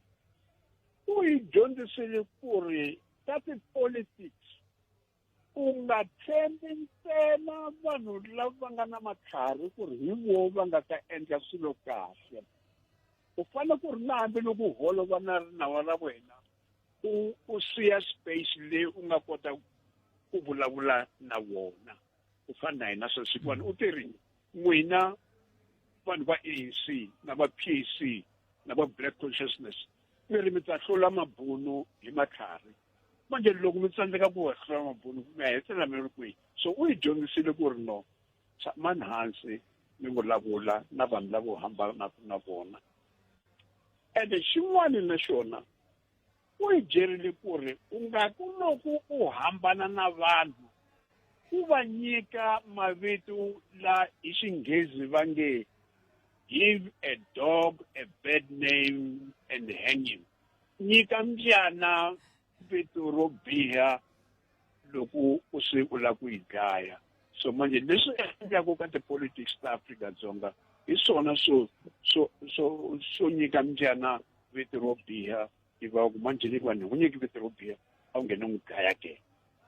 u yi dyondzisile ku ri ta ti-politics u nga tshembi ntsena vanhu lava va nga na matlhari ku ri hi vo va nga ta endla swilo kahle. U fanele ku ri na hambiloko u holova na rinawa ra wena u siya space leyi u nga kota ku vulavula na vona ku fana na hina sweswi hikuva u te ri n'wina vanhu va ANC na va PAC na va Black Consciousness mi ri mi ta hlula mabunu hi matlhari. Manje loko mi tsandzeka ku wa hlula mabunu mi ya hetelela mi ri kwihi? So u yi dyondzisile ku ri no, tshamani hansi mi vulavula na vanhu lava u hambanaka na vona. Ende xin'wana na xona u yi byerile ku ri u nga ku loko u hambana na vanhu u va nyika mavito la hi Xinghezi va nge give a dog a bad name and hang him. Nyika mbyana vito ro biha loko u se u lava ku yi dlaya. So manje leswi endlaka ka ti-politics ta Afrika-Dzonga hi swona swo swo swo swo nyika mbyana vito ro biha, hi va ku manje ni vanhu n'wi nyiki vito ro biha a wu nghene n'wi dlaya ke.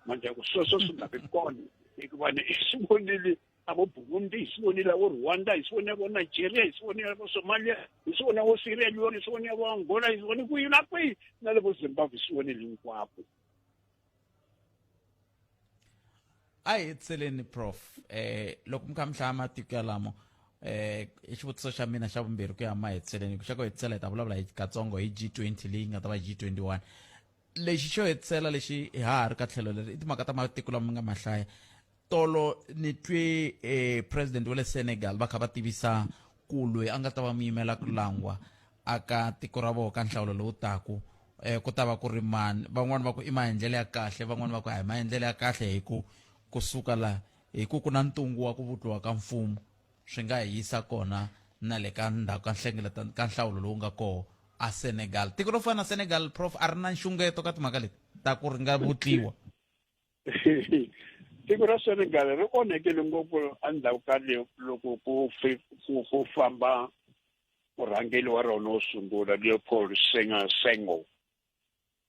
Manje ku sweswo swi nga vi kona hikuva ni swi vonile a vo Burundi, hi swi vonile vo Rwanda, hi swi vonile vo Nigeria, hi swi vonile vo Somalia, hi swi vonile vo Sierra Leone, hi swi vonile vo Angola, hi swi vonile kwihi na kwihi na le vo Zimbabwe, hi swi vonile hinkwako. A hi hetiseleni prof, loko mi kha mi hlaya matiko yalamo, i xivutiso xa mina xa vumbirhi ku ya mahetiseleni, xa ku hetisela hi ta vulavula hi katsongo hi G20 leyi nga ta va G21. Lexi xo hetisela lexi ha ha ri ka tlhelo leri i timhaka ta matiko lama mi nga ma hlaya. Tolo ni twe president wa le Senegal va kha va tivisa ku loyi a nga ta va muyimela ku langwa aka tiko ra vona ka nhlawulo lowu taku, ku ta va ku ri mani. Van'wani va ku i maendlelo ya kahle, van'wani va ku a hi maendlelo ya kahle hi ku kusuka la hi ku ku na ntungu wa ku vutliwa ka mfumo swi nga hi yisa kona na le ka ndhawu ka nhlengeletano ka nhlawulo lowu nga koho a Senegal. Tiko ro fana na Senegal prof a ri na nxungeto ka timhaka leti ta ku ri nga vutliwa? Tiko ra Senegal ri onhekele ngopfu endzhaku ka loko ku ku famba murhangeri wa rona wo sungula Leopold Senghor Senghor.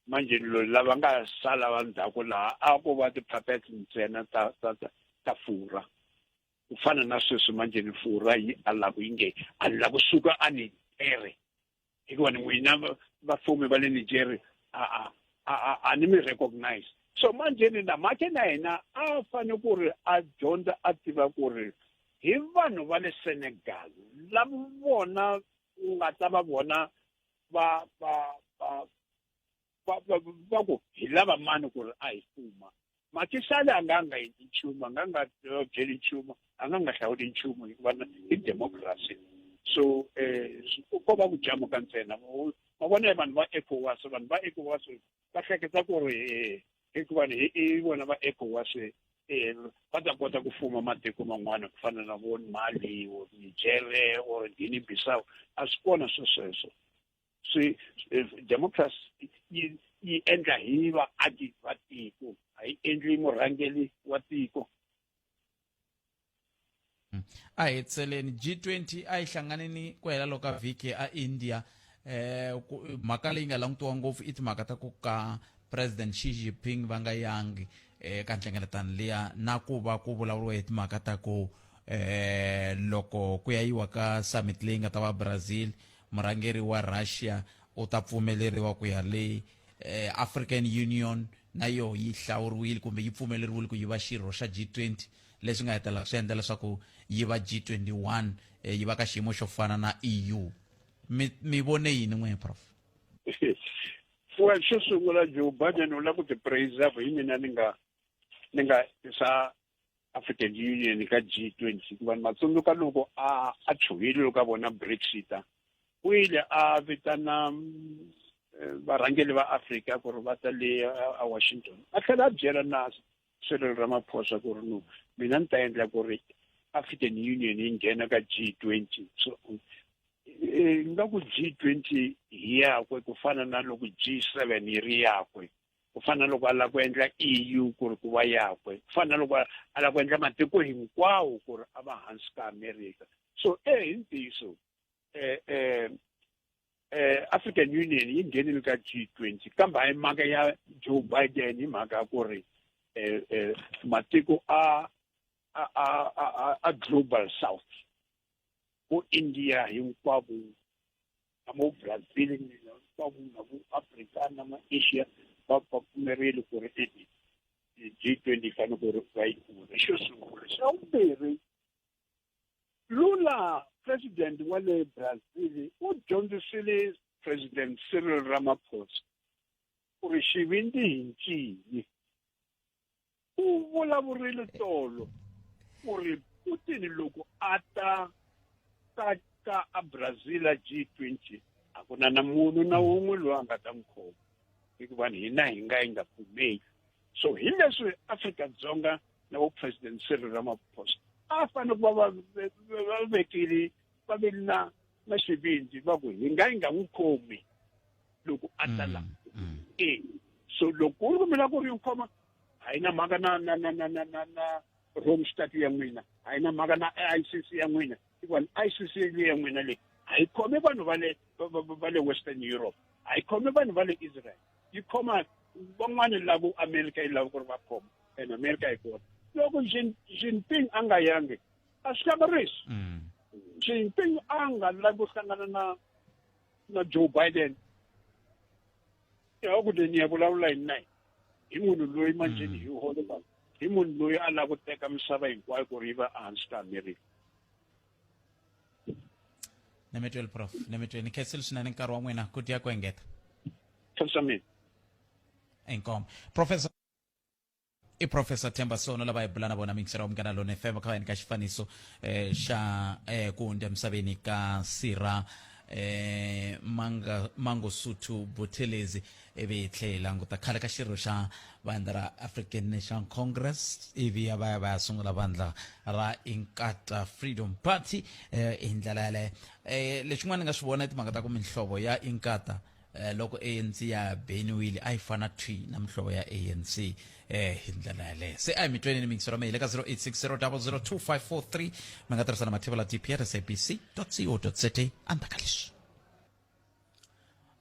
Manje lava nga sala va ndzhaku laha a ko va ti-puppets ntsena ta ta ta ta Furwa. Ku fana na sweswi manje ni Furwa yi alaku yi nge a ni la kusuka a Niger, hikuva ni n'wina vafumi va le Niger a a a a ni mi recognize. So manje ni na make na yena a fane ku ri a dyondza a tiva ku ri hi vanhu va le Senegal lava vona u nga ta va vona va va va va va va ku hi lava mani ku ri a hi fuma. Macky Sall a nga nga endli nchumu, a nga nga byeli nchumu, a nga nga hlawuli nchumu hikuva i democracy. So ko va ku jamuka ntsena. Ma vona vanhu va ECOWAS, vanhu va ECOWAS va hleketa ku ri hikuva ni i vona va ECOWAS va ta kota ku fuma matiko man'wana ku fana na vo Mali or Niger or Guinea Bissau. A swi kona swo sweswo. Swi democracy yi yi endla hi vaaki va tiko, a yi endli murhangeri wa tiko. A hi hetiseleni G20 a yi hlanganini ku hela loko ka vhiki a India. Mhaka leyi nga langutiwa ngopfu i timhaka ta ku ka President Xi Jinping va nga yangi ka nhlengeletano liya, na ku va ku vulavuriwa hi timhaka ta ku loko ku ya yiwa ka summit leyi nga ta va Brazil, murhangeri wa Russia u ta pfumeleriwa ku ya le African Union na yo yi hlawuriwile kumbe yi pfumeleriwile ku yi va xirho xa G20, leswi nga hetelela swi endla leswaku yi va G21, yi va ka xiyimo xo fana na EU. Mi vone yini n'we prof? Well, xo sungula Joe Biden u lava ku ti preserve hi mina ni nga ni nga tisa African Union ka G20, hikuva ni matsundzuka loko a chuhile loko a vona Brexit, u yile a vitana varhangeri va Afrika ku ri va ta le a Washington, a tlhela a byela na Cyril Ramaphosa ku ri no, mina ni ta endla ku ri African Union yi nghena ka G20. So Nga ku G20 hi yakwe, ku fana na loko G7 yi ri yakwe, ku fana na loko a lava ku endla EU ku ri ku va yakwe, ku fana na loko a lava ku endla matiko hinkwawo ku ri a va hansi ka America. So hi ntiyiso African Union yi nghenile ka G20, kambe a hi mhaka ya Joe Biden, hi mhaka ya ku ri matiko a Global South, vo India hinkwavo na vo Brazil hinkwavo na vo Africa na ma Asia va pfumerile ku ri G20 yi fanele ku ri va yi kula. Xo sungula. Xa vumbirhi, Lula president wa le Brazil u dyondzisile President Cyril Ramaphosa ku ri xivindzi hi ncini. U vulavurile tolo ku ri Putin loko a ta ka a Brazil a G20, a ku na na munhu na wun'we loyi a nga ta n'wi khoma, hikuva hina hi nga yi nga pfumeli. So hi leswi Afrika-Dzonga na vo President Cyril Ramaphosa a fanele ku va va vekile, va ve na xivindzi, va ku hi nga yi nga n'wi khomi loko a ta la. E so loko ku ri ku mi lava ku ri yi khoma, a yi na mhaka na Rome Statute ya n'wina, a yi na mhaka na ICC ya n'wina, hikuva ICC ya n'wina leyi a yi khome vanhu va le Western Europe, a yi khome vanhu va le Israel, yi khoma van'wani lavo America yi lava ku ri va khoma, and America yi kona. Loko Jinping a nga yangi, a swi hlamarisi. Jinping a nga lavi ku hlangana na Joe Biden, ya ku ni ya vulavula hi nayi hi munhu loyi manjheni hi holova, hi munhu loyi a lava ku teka misava hinkwayo ku ri yi va ehansi ka America. Nemetweli, Prof, nemetweni. Ni khensile swinene nkarhi wa n'wina ku tiya ku engeta. Khensa mina. Inkomo, Professor. I Professor Themba Sono lava hi bula na vona mingisela wa Munghana Lone FM, kha va nyika xifaniso xa ku hundza emisaveni ka sira manga Mangosuthu Buthelezi, ivi hi tlhe hi languta khale ka xirho xa vandla ra African National Congress, ivi ya va ya va ya sungula vandla ra Inkatha Freedom Party hi ndlela yaleyo. Lexin'wana ni nga swi vona i timhaka ta ku mihlovo ya Inkatha, loko ANC ya beniwile, a yi fana thwi na mihlovo ya ANC hi ndlela yaleyo. Se a hi mitweni ni mingiselo mehe le ka 0860002543. Mi nga tirhisa na mathevela dp at sabc co za. Andzhaku ka leswi,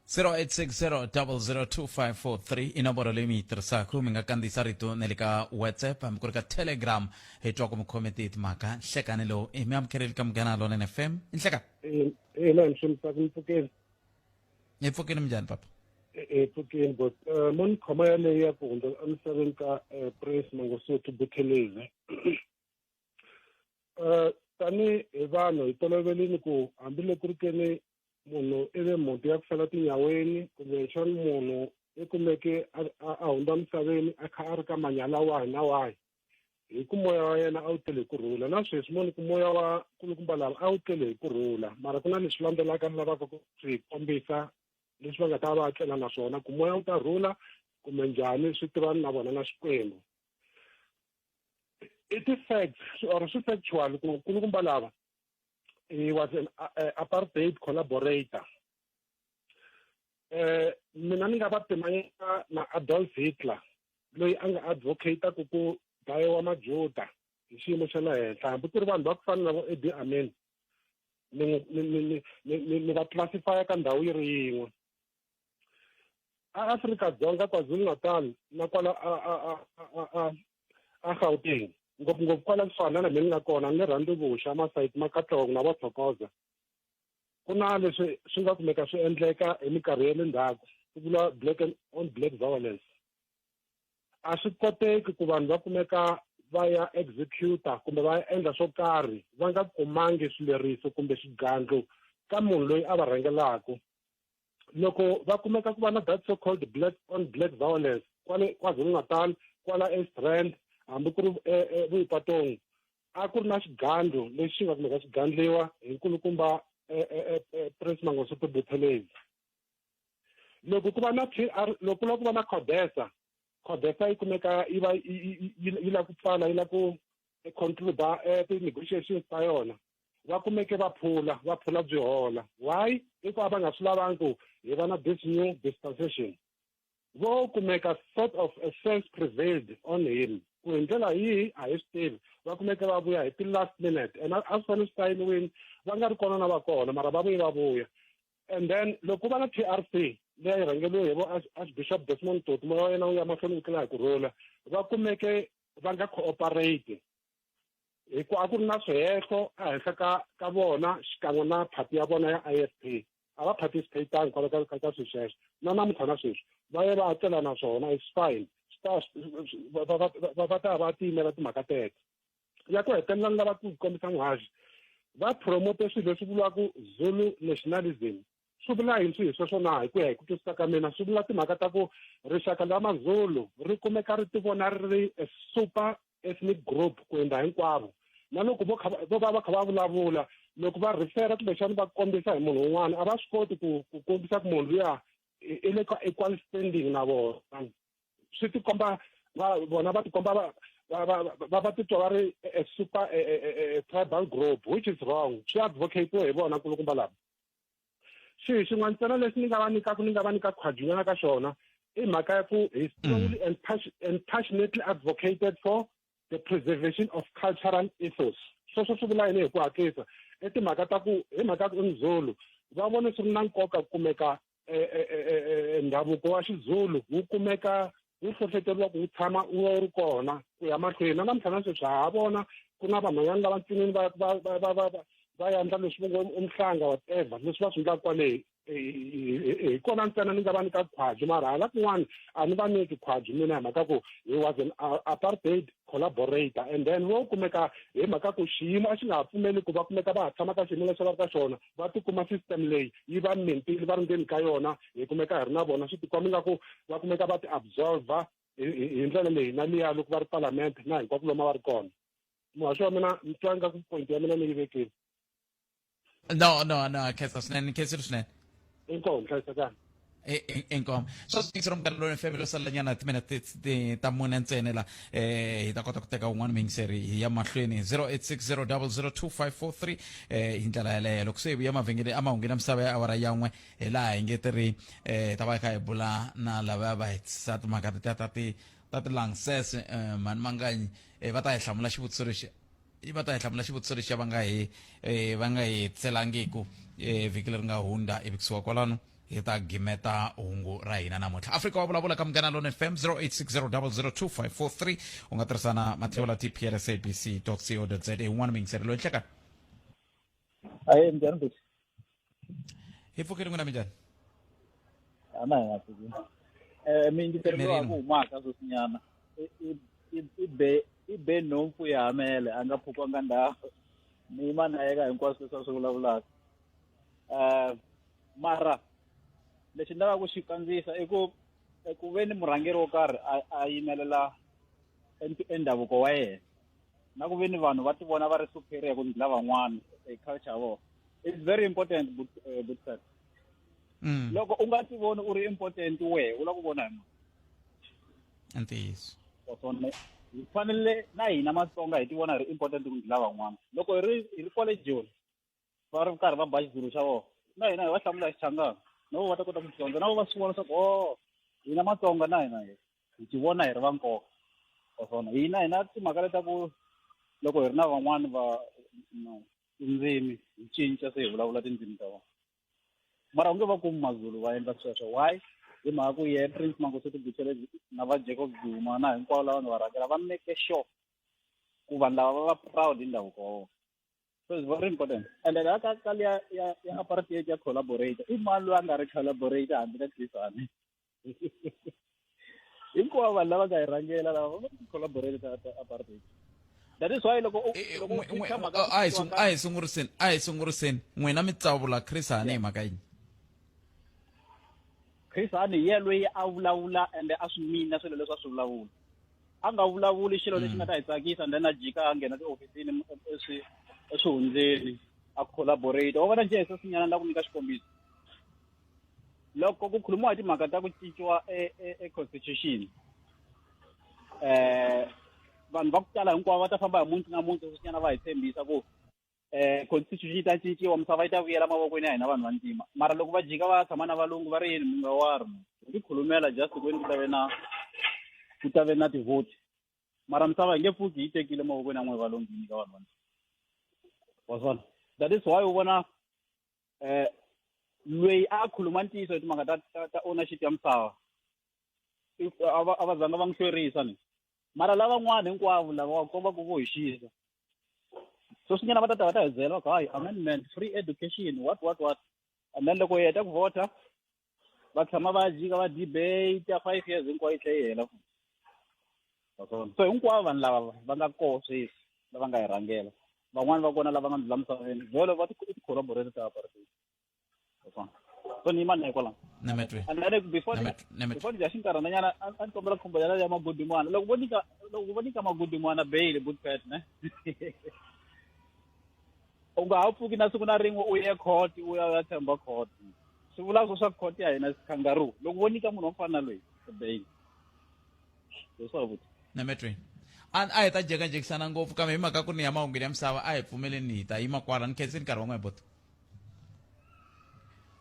0860002543 i nomboro leyi mi yi tirhisaka. Mi nga kandziyisa rito na le ka WhatsApp, hambi ku ri ka Telegram. Hi twa ku mi khome tihi timhaka nhlekani lowu. I mi amukeleli ka Munghana Lonene FM i nhlekani. Ina, ni swi mpfukeni. Hi pfukeni, minjhani papa? Hi pfukeni bot. Mo ni khoma yaleyo ya ku hundza emisaveni ka Prince Mangosuthu Buthelezi. Tani hi vanhu hi tolovelini ku hambiloko ku ri keni munhu i ve mhunti ya ku fela tinyaweni, kumbexani munhu i kumeke a hundza misaveni a kha a ri ka manyala wahi na wahi, hi ku moya wa yena a wu tele hi ku rhula. Na sweswi mo ni ku moya wa kulukumba lava a wu tele hi ku rhula, mara ku na leswi landzelaka ni lavaka ku swi kombisa, leswi va nga ta va tlela na swona, ku moya wu ta rhula kumbe njhani, swi tivani na vona na Xikwembu. I ti-facts or swi factual ku kulukumba lava, he was an apartheid collaborator. Mina ni nga va pimanyeta na Adolf Hitler, loyi a nga advocate ku dlayiwa Majuda hi xiyimo xa le henhla, hambi ku ri vanhu va ku fana na vo Idi Amin, ni va classifya ka ndhawu yi ri yin'we. A Afrika-Dzonga, KwaZulu-Natal na kwala a Gauteng, ngopfungopfu kwala kusuhani na la me ni nga kona, ni le Randvuxa, masayiti ma Katlehong na va Thokoza, ku na leswi swi nga kumeka swi endleka hi minkarhi ya le ndzhaku, ku vula black and on black violence. A swi koteki ku vanhu va kumeka va ya executa kumbe va ya endla swo karhi va nga kumangi swileriso kumbe xigandlo ka munhu loyi a va rhangelaka. Loko va kumeka ku va na that so called black on black violence kwale KwaZulu-Natal, kwala East Rand, hambi ku ri Boipatong, a ku ri na xigandlo lexi nga kumeka xi gandliwa hi nkulukumba Prince Mangosuthu Buthelezi. Loko ku va na TR, loko ku lava ku va na CODESA, CODESA yi kumeka yi va yi lava ku pfala, yi lava ku conclude ti-negotiations ta yona. Va kumeke va phula, va phula byi hola. Why? I ku a va nga swi lavangi ku hi va na this new dispensation. Vo kumeka sort of a sense prevailed on him ku hi ndlela yihi a hi swi tivi, va kumeke va vuya hi ti-last minute, and a swi fanele swi sayiniwini va nga ri kona na va kona, mara va vuye va vuya. And then loko ku va na TRC leyi rhangeriwe hi vo Archbishop Desmond Tutu, moya wa yena wu ya mahlweni wu tlula hi ku rhula, va kumeke va nga cooperate hi ku a ku ri na swihehlo ehenhla ka vona xikan'we na phati ya vona ya IFP. A va participatanga kwala ka swilo sweswo na namuntlha na sweswi va ye va atlela na swona. It's fine, va ta va tiyimela timhaka teto. Ya ku hetelela, ni lava ku kombisa muhaxi va promote swilo leswi vuriwaka Zulu nationalism. Swi vula yini swilo sweswo na? Hi ku ya hi ku twisisa ka mina, swi vula timhaka ta ku rixaka la Mazulu ri kumeka ri tivona ri ri a super ethnic group ku endla hinkwavo, na loko vo kha vo va va kha va vulavula, loko va refera kumbexana va kombisa hi munhu un'wana, a va swi koti ku kombisa ku munhu luya i le ka equal standing na vona. Swi tikomba va vona va tikomba va titwa va ri a super a tribal group, which is wrong. Swi advocate hi vona kulukumba lava. Xihi xin'wana ntsena lexi ni nga va nyikaka, ni nga va nyika khwajunyana ka xona, i mhaka ya ku he strongly and passionately advocated for the preservation of cultural ethos. Sweswo swi vula yini hi ku hatlisa? I timhaka ta ku hi mhaka ya ku i Mzulu, va vone swi ri na nkoka ku kumeka ndhavuko wa Xizulu wu kumeka wu hlohleteriwa ku wu tshama wu va wu ri kona ku ya mahlweni. Na namuntlha na sweswi ha vona ku na vanhwanyana lava ncinini va endla leswi va ngo umhlanga, whatever leswi va swi endlaka kwale. Hi kona ntsena ni nga va nyika khwaju, mara hala kun'wana a ni va nyiki khwaju mina, hi mhaka ku he was an apartheid collaborator. And then vo kumeka hi mhaka ku xiyimo a xi nga ha pfumeli ku va kumeka va ha tshama ka xiyimo lexi va ri ka xona, va tikuma system leyi yi va mentile, va ri ndzeni ka yona, hi kumeka hi ri na vona. Swi tikomba ingaku va kumeka va ti absolva hi ndlela leyi na liya loko va ri parliament na hinkwako lomu a va ri kona. Muhaxi wa mina, ni twa ingaku point ya mina ni yi vekile. No, khensa swinene, ni khensile swinene. Inkomu, hlayisekani. Inkomu. Sweswi yingisela Munghana Lonene FM. Lo salelanyana timinete ta mune ntsena la, hi ta kota ku teka un'wana muyingiseri hi ya mahlweni 0860002543. Hi ndlela yaleyo, loko se hi vuya mavhengele emahungwini ya misava ya awara ya 1, hi laha hi nge ti ri hi ta va hi kha hi bula na lava va hetisa timhaka tetiya ta ti-lances, mhani Manganyi, va ta hi hlamula xivutiso lexi, va ta hi hlamula xivutiso lexi va nga hi hetiselangiku vhiki leri nga hundza. Ivi kusuka kwalano hi ta gimeta hungu ra hina namuntlha. Afrika wa Vulavula ka Munghana Lone FM, 0860002543. U nga tirhisana matheo la tplsabc co za. Un'wana muyingiseri loyi, nhlekani. Aye, njhani buti? Hi pfukile, n'wina minjhani? Ana hi nga pfuki. Miyingiseri loyi a ku humaka sweswinyana i be nhompfu ya hamele, a nga phukwanga ndhawu. Ni yima na yeka hinkwaswo leswi a swi vulavulaka. Mara lexi ni lavaka ku xi kandziyisa i ku ku ve ni murhangeri wo karhi a yimelela endhavuko wa yena, na ku ve ni vanhu va ti vona va ri superior ku ndlula van'wana e culture ya vona, it's very important. But loko u nga ti voni u ri important, wehe u lava ku vona hi mani? Ntiyiso. Swona hi fanele na hina Matsonga hi ti vona hi ri important ku ndlula van'wana. Loko hi ri kwale Joni va ri karhi va ba Xizulu xa vona, na hina hi va hlamula hi Xichangani, na vo va ta kota ku dyondza, na vo va swi vona leswaku o hina Matsonga na hina hi ti vona hi ri va nkoka. Naswona hina timhaka leta ku loko hi ri na van'wani va tindzimi hi cinca se hi vulavula tindzimi ta vona, mara u nge va kumi Mazulu va endla sweswo. Why? Hi mhaka ku ye Prince Mangosuthu Buthelezi na va Jacob Zuma na hinkwavo lava nga va rhangela va make sure ku vanhu lava va va proud hi ndhavuko wa vona. So it's very important. And then ka liya ya apartheid ya collaborator, i mani loyi a nga ri collaborator handle ka Chris Hani? Hinkwavo vanhu lava nga hi rhangela lava va collaborator ta apartheid. That is why loko A hi sunguriseni, n'wina mi tsavula Chris Hani hi mhaka yini? Chris Hani hi yena loyi a vulavula ende a swi mina swilo leswi a swi vulavula. A nga vulavuli xilo lexi nga ta hi tsakisa and then a jika a nghena tihofisini eswihundleni a collaborate. Wa vona njhe, sweswinyana la ku nyika xikombiso, loko ku khulumiwa hi timhaka ta ku cinciwa e-constitution, vanhu va ku tala hinkwavo va ta famba hi muti na muti sweswinyana va hi tshembisa ku Constitution yi ta cinciwa, misava yi ta vuyela mavokweni ya hina vanhu va ntima. Mara loko va jika va tshama na valungu va ri yini, mi nga wari hi ti khulumela just kweni ku ta ve na ti-vote, mara misava yi nge pfuki yi tekile mavokweni ya n'we valungu yi nyika vanhu va ntima. Wa swona, that is why u vona loyi a khuluma ntiyiso hi timhaka ta ownership ya misava, a va zanga va n'wi hlwerisa ni. Mara lavan'wana hinkwavo lava va komba ku vo hi xisa sweswinyana, va ta ta va ta hi byela va ku hayi, amendment, free education, what what what, and then loko hi heta ku vhota va tshama va jika va debate 5 years hinkwayo yi tlhe yi hela. So hinkwavo vanhu lava va nga koho sweswi lava nga hi rhangela, van'wani va kona lava nga ndlula misaveni, vhele va i ti-collaborator ta apartheid. So ni yima na hikwalaho. Nametwe. And then before Nametwe. before ni dya xinkarhananyana, a ni kombela khombo ya Magudumana. Loko vo nyika Magudumana bail, Bootpet ne, u nga ha pfuki na siku na rin'we u ye court, u ya u ya tshemba court. Swi vula swa court ya hina kangaroo loko vo nyika munhu wa ku fana na loyi bail, leswaku futhi. Nametwe, a hi ta jekajekisana ngopfu, kambe hi mhaka ku ni ya mahungwini ya misava, a hi pfumeleni hi ta yima kwala. Ni khenseni nkarhi wa n'we boto.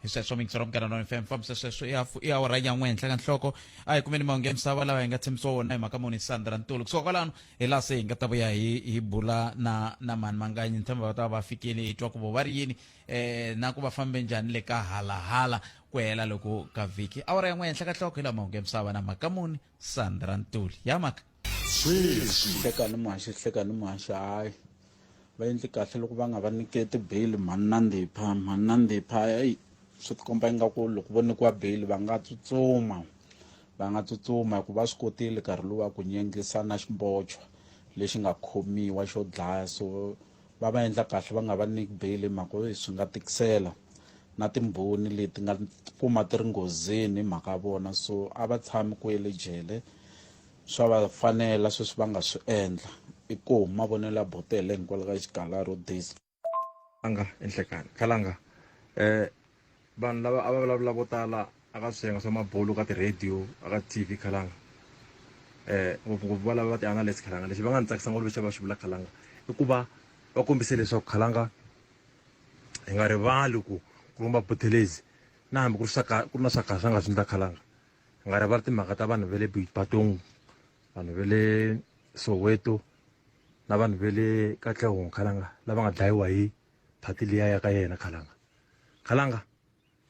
Hi sweswo mixero Munghana Lonene FM, fambisa sweswo i awara ya n'we henhla ka nhloko. A hi kumeni mahungu ya misava lawa hi nga tshembisiwa wona hi mhaka muni Sandra Ntulu. Kusuka kwalano hi laha se hi nga ta vuya hi bula na mhani Manganyi. Ni tshemba va ta va fikile, hi twa ku vo va ri yini na ku va fambe njhani le ka halahala ku hela loko ka vhiki. Awara ya n'we henhla ka nhloko, hi laha mahungu ya misava na mhaka muni Sandra Ntuli ya mhaka. Sweswi. Hlekani muhaxi, hlekani muhaxi. Hayi, va endli kahle loko va nga va nyiketi bail mhani na Ndipha. Mhani na Ndipha, eyi, swi tikomba ingaku loko vo nyikiwa bail va nga tsutsuma, va nga tsutsuma, hikuva va swi kotile nkarhi luwa ku nyengisa na ximbochwa lexi nga khomiwa xo dlaya. So va va endla kahle va nga va nyiki bail, hi mhaka yo swi nga tikisela na timbhoni leti nga kuma ti ri nghozini hi mhaka ya vona. So a va tshami kwele jele, swa va fanela sweswi va nga swi endla. I ku mavonelo ya botele hinkwalo ka xigala rodesi. Anga enhlekani khalanga, vanhu lava a va vulavula vo tala aka swiyenge swa mabulu ka ti-radio, aka TV khalanga, ngopfungopfu va lava va ti-analyst khalanga. Lexi va nga ni tsakisa ngopfu lexi va xi vula khalanga i ku va va kombise leswaku khalanga hi nga rivali ku ku rumba Buthelezi, na hambi ku ri swa ku ri na swa kahle swa nga swi endla khalanga, hi nga rivali timhaka ta vanhu va le Boipatong, vanhu va le Soweto na vanhu va le Katlehong khalanga, lava nga dlayiwa hi phati liya ya ka yena khalanga. Khalanga,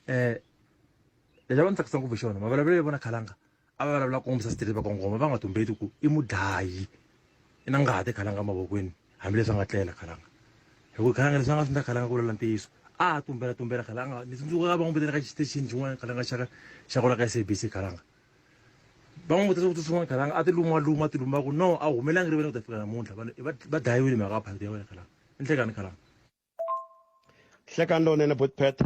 lexi a va ni tsakisa ngopfu hi xona mavulavulelo ya vona khalanga, a va vulavula kongomisa straight, va kongoma, va nga tumbeti ku i mudlayi, i na ngati khalanga mavokweni, hambileswi a nga tlela khalanga. Hi ku khalanga leswi a nga swi endla khalanga, ku vulavula ntiyiso, a tumbela tumbela khalanga. Ni tsundzuka va n'wi vitana ka xitexini xin'wana khalanga xa kwala ka SABC khalanga, va n'wi vutisa swivutiso swin'wana khalanga, a ti luma luma, a ti luma ku no a humelangi rivaleni ku ta fika namuntlha. Vanhu va dlayiwile mhaka ya phati ya wena khalanga. I nhlekani khalanga. Hlekani lowunene Botpet.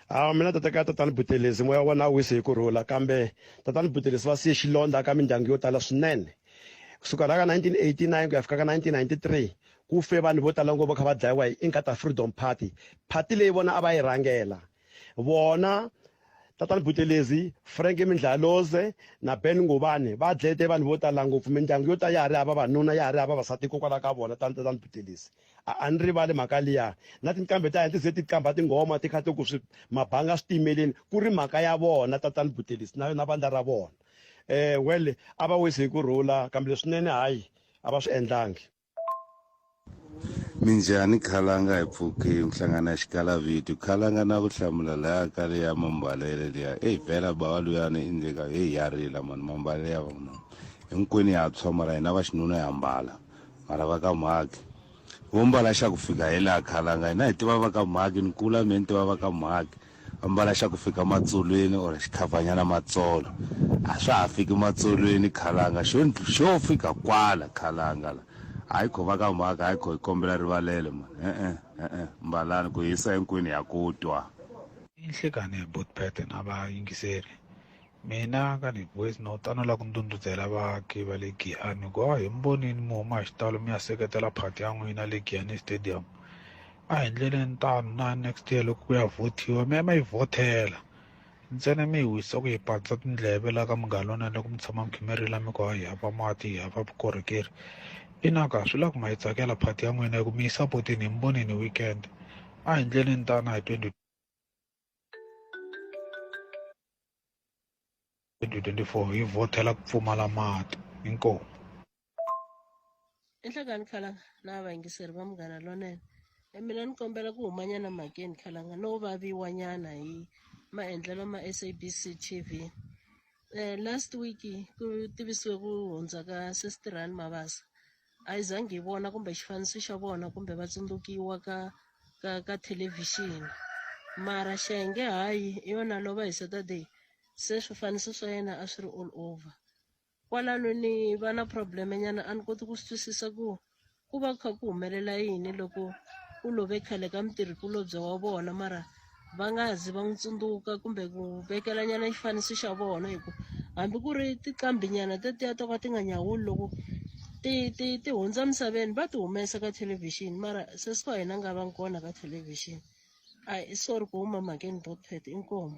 Hawa, mina tata ka tatani Buthelezi, moya wa vona a wisi hi ku rhula, kambe tatani Buthelezi va siye xilondza ka mindyangu yo tala swinene. Kusuka la ka 1989 ku ya fika ka 1993 ku fe vanhu vo tala ngopfu kha va dlayiwa hi Inkatha Freedom Party, party leyi vona a va yi rhangela. Vona tatani Buthelezi, Frank Mindlaloze na Ben Ngubane va dlayete vanhu vo tala ngopfu. Mindyangu yo tala ya ha ri hava vanuna, ya ha ri hava vavasati hikokwalaho ka vona tatani Buthelezi. A ni rivali mhaka liya. Na tinqambi ta hina ti ze ti qambha tinghoma ti kha ti ku swi mabanga swi timeleni, ku ri mhaka ya vona tatani Buthelezi na vandla ra vona. Well, a va wisi hi ku rhula, kambe leswinene hayi a va swi endlangi. Minjhani khalanga, hi pfuke nhlangana ya xikala video khalanga na ku hlamula laya ka leya mambalele liya. Eyi vhela bava luyani i ndleka, heyi ya rila mani mambalele ya vanhu hinkwenu ya tshwa, mara hina va xinuna ya mbala, mara va ka mhaki vo mbala xa ku fika hi laha khalanga. Hina hi tiva va ka mhaki, ni kula me ni tiva va ka mhaki va mbala xa ku fika matsolweni or xikhavhanyana matsolo, a swa ha fiki matsolweni khalanga, xo fika kwala khalanga la. Hayi kho va ka mhaka, hayi kho hi kombela rivalelo mani, e-e e-e, mbalani ku hisa hinkwenu ya ku twa. I nhlekani ya Botpet na vayingiseri. Mina ka ni voice note a no lava ku ndhundhuzela vaaki va le Giyani ku a hi mi vonini mi huma hi xitalo mi ya seketela party ya n'wina le Giyani Stadium. A hi ndleleni tano na next year loko ku ya vhotiwa mi ya mi yi vhotela. Ntsena mi hi wisa ku hi pandza tindleve la ka Munghana Lonene loko mi tshama mi kha mi rila mi ku hayi hava mati, hava vukorhokeri. Ina ka swi la ku ma yi tsakela party ya n'wina hi ku mi yi sapotini hi mi vonini hi weekend. A hi ndleleni tana hi 2024 hi vhothela ku pfumala mati. Inkomu. I nhlekani khalanga na vayingiseri va munghana lonene e mina ni kombela ku humanyana mhakeni khalanga no vaviwa nyana hi maendlelo ma SABC TV eh, last week ku tivisiwe ku hundza ka Sister Mabasa a yi zangi hi vona kumbe xifaniso xa vona kumbe va tsundzukiwa ka ka ka thelevhixini mara Xenge hayi i yona lova hi Saturday se swifaniso swa yena a swi ri all over Kwalano ni va na problem nyana a ni koti ku swi twisisa ku ku va ku kha ku humelela yini loko ku love khale ka mutirhikulobye wa vona mara va nga zi va n'wi tsundzuka kumbe ku vekela nyana xifaniso xa vona hi ku hambi ku ri tinqambi nyana tetiya to ka ti nga nyawuli loko ti ti ti hundza misaveni va ti humesa ka thelevhixini mara sesi wa hina a nga vangi kona ka thelevhixini. Ayi sorry ku huma mhakeni Botpet inkomu.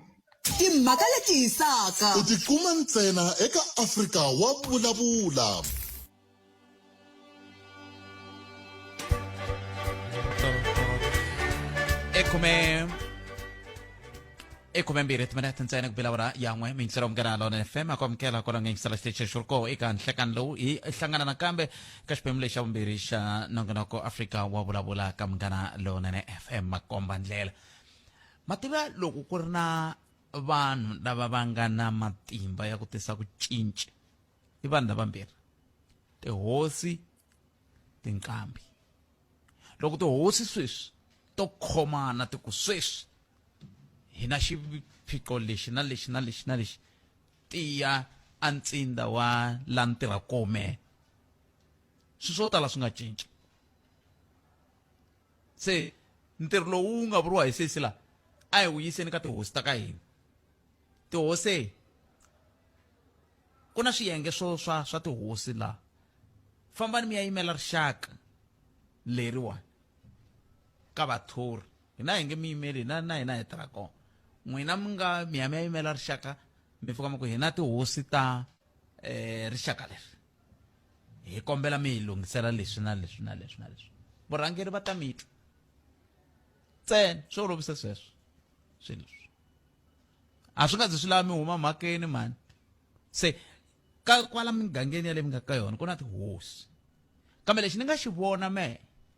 Timhaka leti hisaka. U ti kuma ntsena eka Afrika wa Vulavula. E i khumembirhi timinete ntsena ku bila awara yan'we miyingiselo munghana lona fm a ku amukela kwala nga yingisela xitichi xi ri koho eka nhlekani lowu hi hlangana nakambe ka xiphemu lexi xa vumbirhi xa nongonoko afrika wa vulavula ka munghana lowunene fm makomba ndlela mativa loko ku ri na vanhu lava va nga na matimba ya ku tisa ku cinca i vanhu lavambirhi tihosi tinqambi loko tihosi sweswi to khomana ti ku sweswi hi na xiphiqo lexi na lexi na lexi na lexi tiya antsinda wa la ntirha kome swilo swo tala swi nga cinca se ntirho lowu wu nga vuriwa hi sesi la a hi wu yiseni ka tihosi ta ka hina tihosi ku na swiyenge swo swa swa tihosi la fambani mi ya yimela rixaka leriwani ka vathori hina hi nge mi yimeli hina na hina hi tirha kona n'wina mi nga mi ya mi ya yimela rixaka mi fika mi ku hina tihosi ta eh rixaka leri hi kombela mi hi lunghisela leswi na leswi na leswi na leswi vurhangeri va ta mi twa ntsena swi olovise sweswo swilo leswi a swi nga zi swi lava mi huma mhakeni mhani se ka kwala migangeni ya le mi nga ka yona ku na tihosi kambe lexi ni nga xi vona me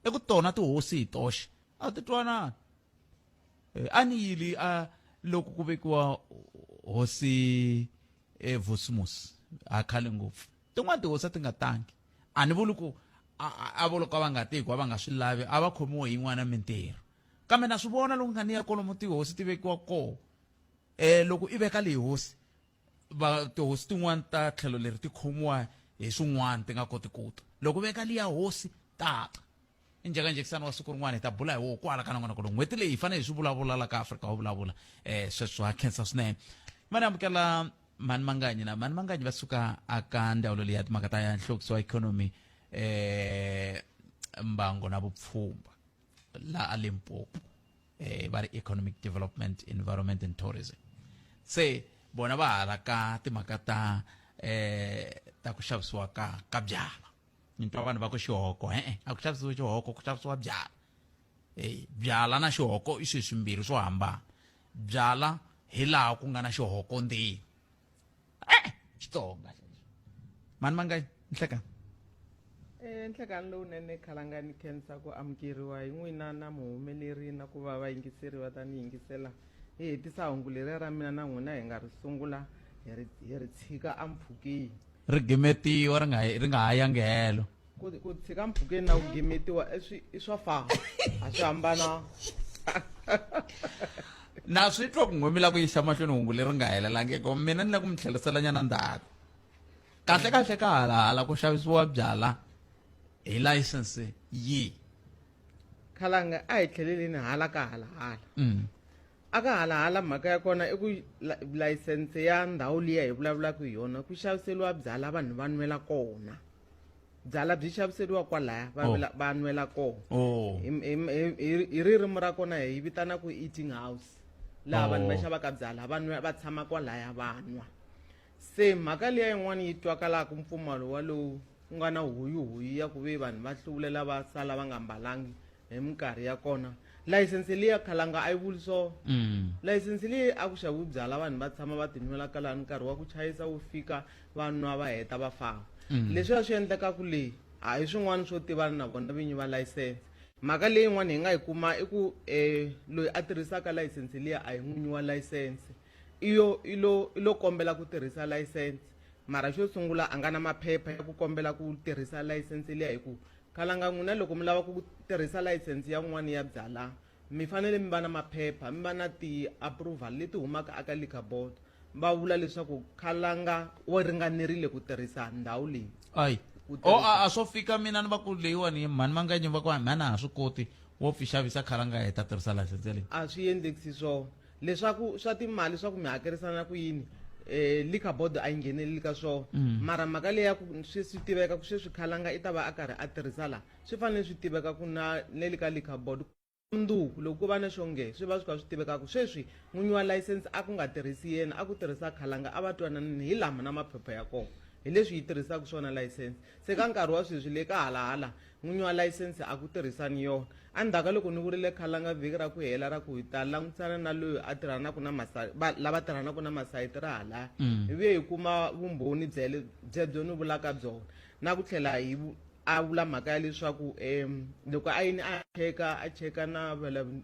i ku tona tihosi hi toxe a ti twanani eh, a ni yili a loko ku vekiwa hosi evusmus a khale ngopfu tin'wana tihosi a ti nga tangi a ni vuli ku a vo loko va nga ti hikuva va nga swi lavi a va khomiwe hi yin'wana mintirho kambe na swi vona loko nga ni ya kolomo tihosi ti vekiwa kona um loko i veka leyi hosi va tihosi tin'wana ta tlhelo leri ti khomiwa hi swin'wana ti nga koti ku ta loko veka liya hosi tata i njhekanjhekisano wa siku rin'wana hi ta bula hi woho kwala ka nongonoko lowu n'hweti leyi hi fanele hi swi vulavula la ka afrika wa vulavula um sweswo ha khensa swinene va ni amukela mhani manganyi na mhani manganyi va suka aka ndzawulo leyi ya timhaka ta ya nhluvukiso wa ikhonomi um mbango na vupfhumba la a limpopo eh va ri economic development environment and tourism se vona va hala ka timhaka ta eh ta ku xavisiwa ka ka byala ni twa vanhu va ku xihoko e-e a ku xavisiwi xihoko ku xavisiwa byala eh byala na xihoko i swilo swimbirhi swo hambana byala hi laha ku nga na xihoko ndzeni eh xitsonga mani manga nhlekani Eh, nhlekani lowunene khalanga ni khensa ku amukeriwa hi n'wina na muhumeleri na ku va vayingiseri va ta ni yingisela hi hetisa hungu leriya ra mina na n'wina hi nga ri sungula hi ri hi ri tshika empfhukeni ri gimetiwa ri nga ri nga ha yangi helo ku ku tshika mpfhukeni na ku gimetiwa i swi i swa fana a swi hambana na swi twa ku n'we mi la ku yisa mahlweni hungu leri nga helelangiki mina ni la ku mi tlherisela nyana ndzhaku kahle kahle ka halahala ku xavisiwa byala hi license yihi khalanga a hi tlheleleni hala ka halahala A ka halahala mhaka ya kona i ku layisense ya ndhawu liya hi vulavulaka hi yona ku xaviseriwa byala vanhu va nwela kona byala byi xaviseriwa kwalaya va oh. va nwela kona oh. hi ririmi ra kona hi vitana ku eating house laha vanhu va oh. xavaka byala va nwa va tshama kwalaya va nwa se mhaka liya yin'wana yi twakalaka mpfumalo walowu ku nga na huyuhuyu ya ku ve vanhu va hluvulela va sala va nga mbalangi hi minkarhi ya kona layisense leyi ya khalanga a yi vuli swona layisense leyi a ku xaviwi byala vanhu va tshama va tinwela kalani nkarhi wa ku chayisa wu fika va nwa va heta va famba leswiya swi endlekaku leyi a hi swin'wana swo tivana na vona vinyi va layisense mhaka leyin'wana hi nga yi kuma i ku um loyi a tirhisaka layisense liya a hi n'winyi wa layisense i yo i lo i lo kombela ku tirhisa layisense mara xo sungula a nga na maphepha ya ku kombela ku tirhisa layisense liya hi ku khalanga n'wina loko mi lava ku tirhisa layisense ya n'wana ya byala mi fanele mi va na maphepha mi va na ti-approval leti humaka aka liquor board va vula leswaku khalanga wa ringanerile ku tirhisa ndhawu leyi ayi Ku o a a swo fika mina ni va ku leyiwani mhani manganyi va ku mhani a ha swi koti wo pfi xavisa khalanga hi ta tirhisa layisense leyi a swi endlekisi swona leswaku swa timali swa ku mi hakerisana ku yini eh liquor board a yi ngheneleli ka swona mara mhaka leyi ya ku swi swi tiveka ku sweswi khalanga i ta va a karhi a tirhisa laha swi fanele swi tiveka ku na ne le ka liquor board mundzuku loko ku va na xo nge swi va swi kha swi tiveka ku sweswi n'winyi wa layisense a ku nga tirhisi yena a ku tirhisa khalanga a va twananini hi lama na maphepha ya kona hi leswi yi tirhisaka swona layisense se ka nkarhi wa sweswi le ka halahala n'winyi wa layisense a ku tirhisani yona endzhaku ka loko ni vurile khalanga vhiki ra ku hela ra ku hi ta langutisana na loyi a tirhanaka na lava tirhanaka na masayiti ra halaya hi vuye hi kuma vumbhoni byele byebyo ni vulaka byona na ku tlhela hi a vula mhaka ya leswaku um loko a yini a cheka a cheka na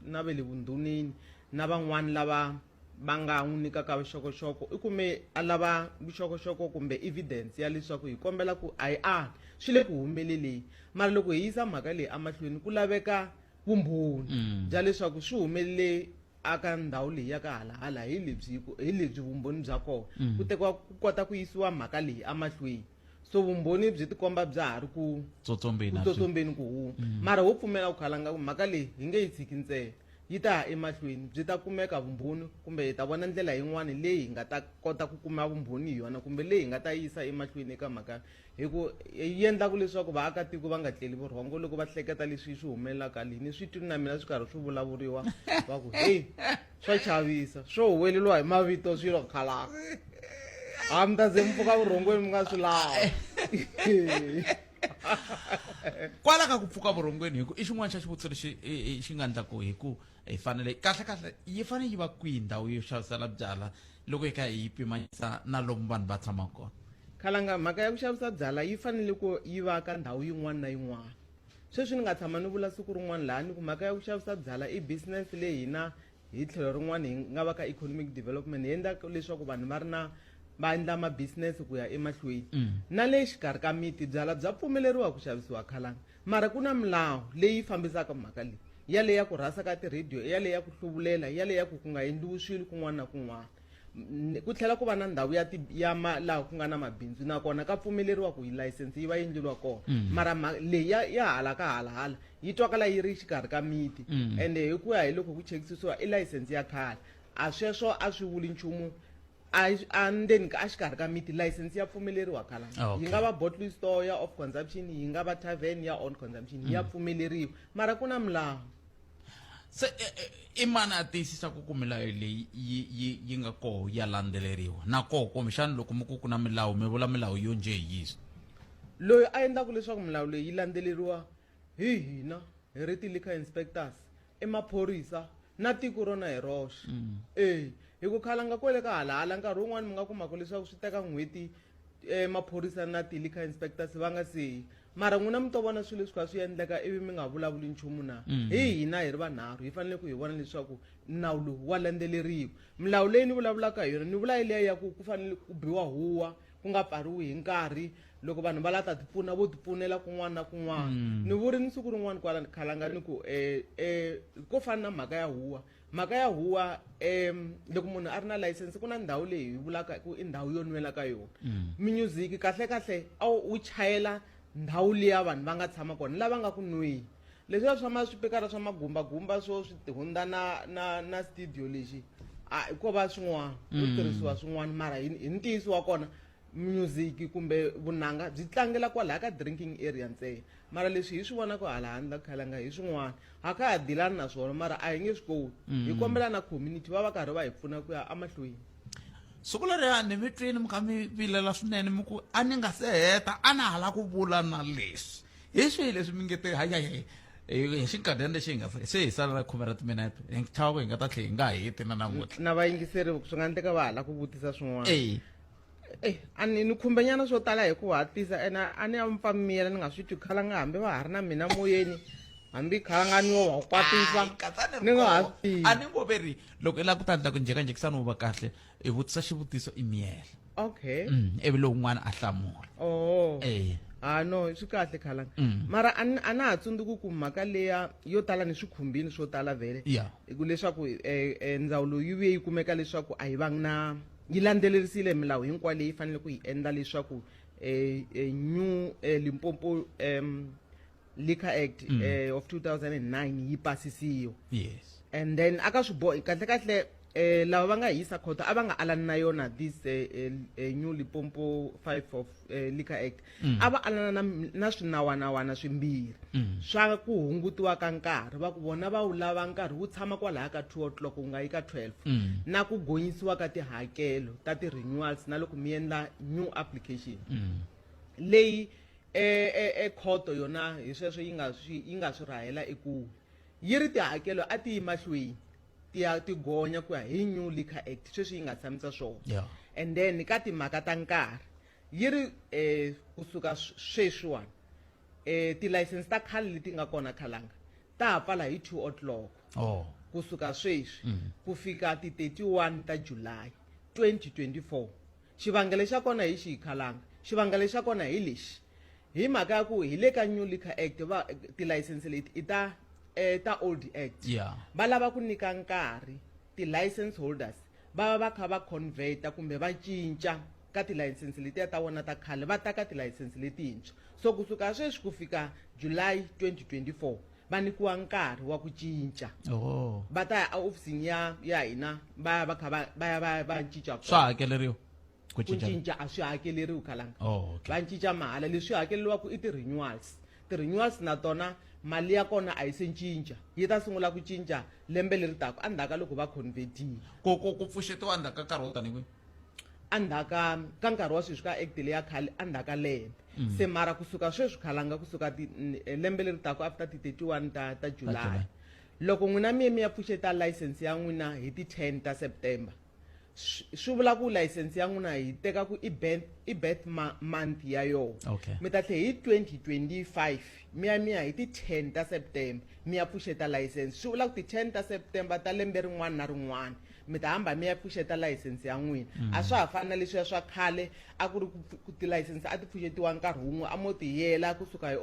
na ve le vundhuneni na van'wani lava va nga n'wi nyikaka vuxokoxoko i kume a lava vuxokoxoko kumbe evidence ya leswaku hi kombela ku a yi ali swi le ku humeleleni mara loko hi yisa mhaka leyi emahlweni ku laveka vumbhoni bya leswaku swi humelele aka ndhawu leyi ya ka halahala hi lebyi hi lebyi vumbhoni bya kona ku tekiwa ku kota ku yisiwa mhaka leyi emahlweni so vumbhoni byi tikomba bya ha ri ku tsotsombeni ku tsotsombeni ku huma mara ho pfumela ku khalanga ku mhaka leyi hi nge yi tshiki ntsena yi ta ya emahlweni byi ta kumeka vumbhoni kumbe hi ta vona ndlela yin'wana leyi hi nga ta kota ku kuma vumbhoni hi yona kumbe leyi hi nga ta yisa emahlweni eka mhaka hi ku yi endlaku leswaku vaakatiko va nga tleli vurhongo loko va hleketa leswi swi humelelaka leyi ni swi twi na mina swi karhi swi vulavuriwa va ku heyi swa chavisa swo huweleliwa hi mavito swilo khalaka a mi ta ze mi pfuka vurhongweni mi nga swi lavi kwala ka ku pfuka vurhongweni hi ku i xin'wana xa xivutiso lexi xi nga endlaku hi ku hi fanele kahle kahle yi fanele yi va kwihi ndhawu yo xavisela byala loko hi kha hi yi pimanyisa na lomu vanhu va tshamaka kona khalanga mhaka ya ku xavisa byala yi fanele ku yi va ka ndhawu yin'wana na yin'wana sweswi ni nga tshama ni vula siku rin'wana laha ni ku mhaka ya ku xavisa byala i business leyi hina hi tlhelo rin'wana hi nga va ka economic development hi endla leswaku vanhu va ri na va endla ma-business ku ya emahlweni na le xikarhi ka miti byala bya pfumeleriwa ku xavisiwa khalanga mara ku na milawu leyi fambisaka mhaka leyi yaleyi ya ku rhasa ka tirhediyo yaleyi ya ku hluvulela yaleyi ya ku ku nga endliwi swilo kun'wana na kun'wana ku tlhela ku va na ndhawu ya ya ma laha ku nga na mabindzu nakona ka pfumeleriwa ku yi layisense yi va yi endleriwa kona mara leyi ya ya hala ka halahala yi twakala yi ri xikarhi ka miti ende hi ku ya hi loko ku chekisisiwa i layisense ya khale a sweswo a swi vuli nchumu a a ndzeni ka exikarhi ka miti layisense ya pfumeleriwa khalanga yi nga va bottle store ya off consumption yi nga va tavern ya on consumption ya pfumeleriwa mara ku na milawu se i mani a tiyisisaka ku milawu leyi yi yi yi nga koho ya landzeleriwa na koho kumbexana loko mi ku ku na milawu mi vula milawu yo njhe hi yiso loyi a endlaka leswaku milawu leyi yi landzeleriwa hi hina hi ri ti-liquor inspectors i maphorisa na tiko rona hi roxe e hi ku khalanga kwele ka halahala nkarhi wun'wani mi nga kumaka leswaku swi teka n'hweti um maphorisa na ti-liquor inspectors va nga se mara n'wina mi to vona swilo leswi kha swi endleka ivi mi nga vulavuli nchumu na hi hina hi ri vanharhu hi fanele ku hi vona leswaku nawu lowu wa landzeleriwa milawu leyi ni vulavulaka hi yona ni vula yeliya ya ku ku fanele ku biwa huwa ku nga pfariwi hi nkarhi loko vanhu va la ta tipfuna vo tipfunela kun'wana na kun'wana ni vuri ni siku rin'wana kwala khalanga ni ku um ko fana na mhaka ya huwa mhaka ya huwa um loko munhu a ri na layisense ku na ndhawu leyi hi vulaka ku i ndhawu yo nwela ka yona music kahle kahle a wu chayela ndhawu liya vanhu va nga tshama kona lava nga ku nweni leswiya swa ma swipikara swa magumbagumba swo swi hundza na na na studio lexi a ko va swin'wana ku tirhisiwa swin'wana mara hi hi ntiyiso wa kona music kumbe vunanga byi tlangela kwalaya ka drinking area ntsena mara leswi hi swi vonaka hala handle khalanga hi swin'wana ha ka ha dilani na swona mara a hi nge swi koti hi kombela na community va va karhi va hi pfuna ku ya emahlweni. Siku leriya ni mi twini mi kha mi vilela swinene mi ku a ni nga se heta a na ha la ku vula na leswi. Hi swihi leswi mi nge te hayi hi xinkadyana lexi hi nga se hi sala na khume ra timinete hi chava ku hi nga ta tlhe hi nga heti na namuntlha. Na vayingiseri swi nga endleka va ha la ku vutisa swin'wana. Eya. Eh, a ni ni khumbenyana swo tala hi ku hatlisa ene a ni ya mi pfa mi miyela ni nga swi twi khalanga hambi va ha ri na mina moyeni hambi khalanga ni wo va kwatisa ni nga ha swi tivi. A ni ngo ve ri loko i lava ku ta endla ku njhekanjhekisano wu va kahle i vutisa xivutiso i miyela. Okay. Ivi lowun'wana a hlamula. Oh. Eh. Ah no, swi kahle khalanga. Mara a ni a na ha tsundzuki ku mhaka leya yo tala ni swi khumbini swo tala vhele. Yeah. Hi ku leswaku eh, eh, ndzawulo yi vuye yi kumeka leswaku a yi vangi na yi landzelerisile milawu hinkwayo leyi fanele ku yi endla leswaku eh, eh, new eh, Limpopo Liquor Act of 2009 yi pasisiwa. Yes. And then aka swiboho kahle kahle lava va nga yisa khoto a va nga alani na yona this new Limpopo 5 of Liquor Act. A va alana na swinawanawana swimbirhi swa ku hungutiwa ka nkarhi, va ku vona va wu lava nkarhi wu tshama kwalaya ka 2 o'clock wu nga yi ka 12, na ku gonyisiwa ka tihakelo ta ti-renewals na loko mi endla new application. Leyi khoto yona hi sweswo yi nga swi rahela ekule. Yi ri tihakelo a ti yi mahlweni ti ya ti gonya ku ya hi New Liquor Act sweswi yi nga tshamisa swona. And then ka timhaka ta nkarhi yi ri kusuka sweswiwani ti-license ta khale leti nga kona khalanga ta ha pfala hi 2 o'clock. Kusuka sweswi ku fika ti 31 ta July 2024. Xivangelo xa kona hi xihi khalanga? Xivangelo xa kona hi lexi, hi mhaka ya ku hi le ka New Liquor Act va ti-license leti i ta Old Act. Va lava ku nyika nkarhi ti-license holders va va va kha va converta kumbe va cinca ka ti-license letiya ta vona ta khale va ta ka ti-license letintshwa. So kusuka sweswi ku fika July 2024 va nyikiwa nkarhi wa ku cinca. Va ta ya ehofisini ya hina va ya va kha va, va ya va ya va cinca kona. Swa hakeleriwa ku Ku cinca? cinca a swi hakeleriwi khalanga. Oh, okay. Va cinca mahala, leswi hakeleriwaka i ti-renewals. Ti-renewals na tona mali ya kona a yi se cinca, yi ta sungula ku cinca lembe leri taka endzhaku ka loko va convertile. Ku pfuxetiwa endzhaku ka nkarhi wo tanihi kwihi? Endzhaku ka nkarhi wa sweswi ka act leya khale endzhaku ka lembe. Se mara kusuka sweswi khalanga kusuka lembe leri taka after ti 31 ta July. July. Loko n'wina mi ye mi ya pfuxeta license ya n'wina hi ti 10 ta September, swi vula ku license ya n'wina hi teka ku i birth, i birth month ya yona. Mi ta tlhe hi 2025 mi ya mi ya hi ti 10 ta September mi ya pfuxeta license. Swi vula ku ti 10 ta September ta lembe rin'wana na rin'wana mi ta hamba mi ya pfuxeta license ya n'wina. A swa ha fani na leswiya swa khale a ku ri ku ti-license a ti pfuxetiwa nkarhi wun'we, a mo ti yela kusuka hi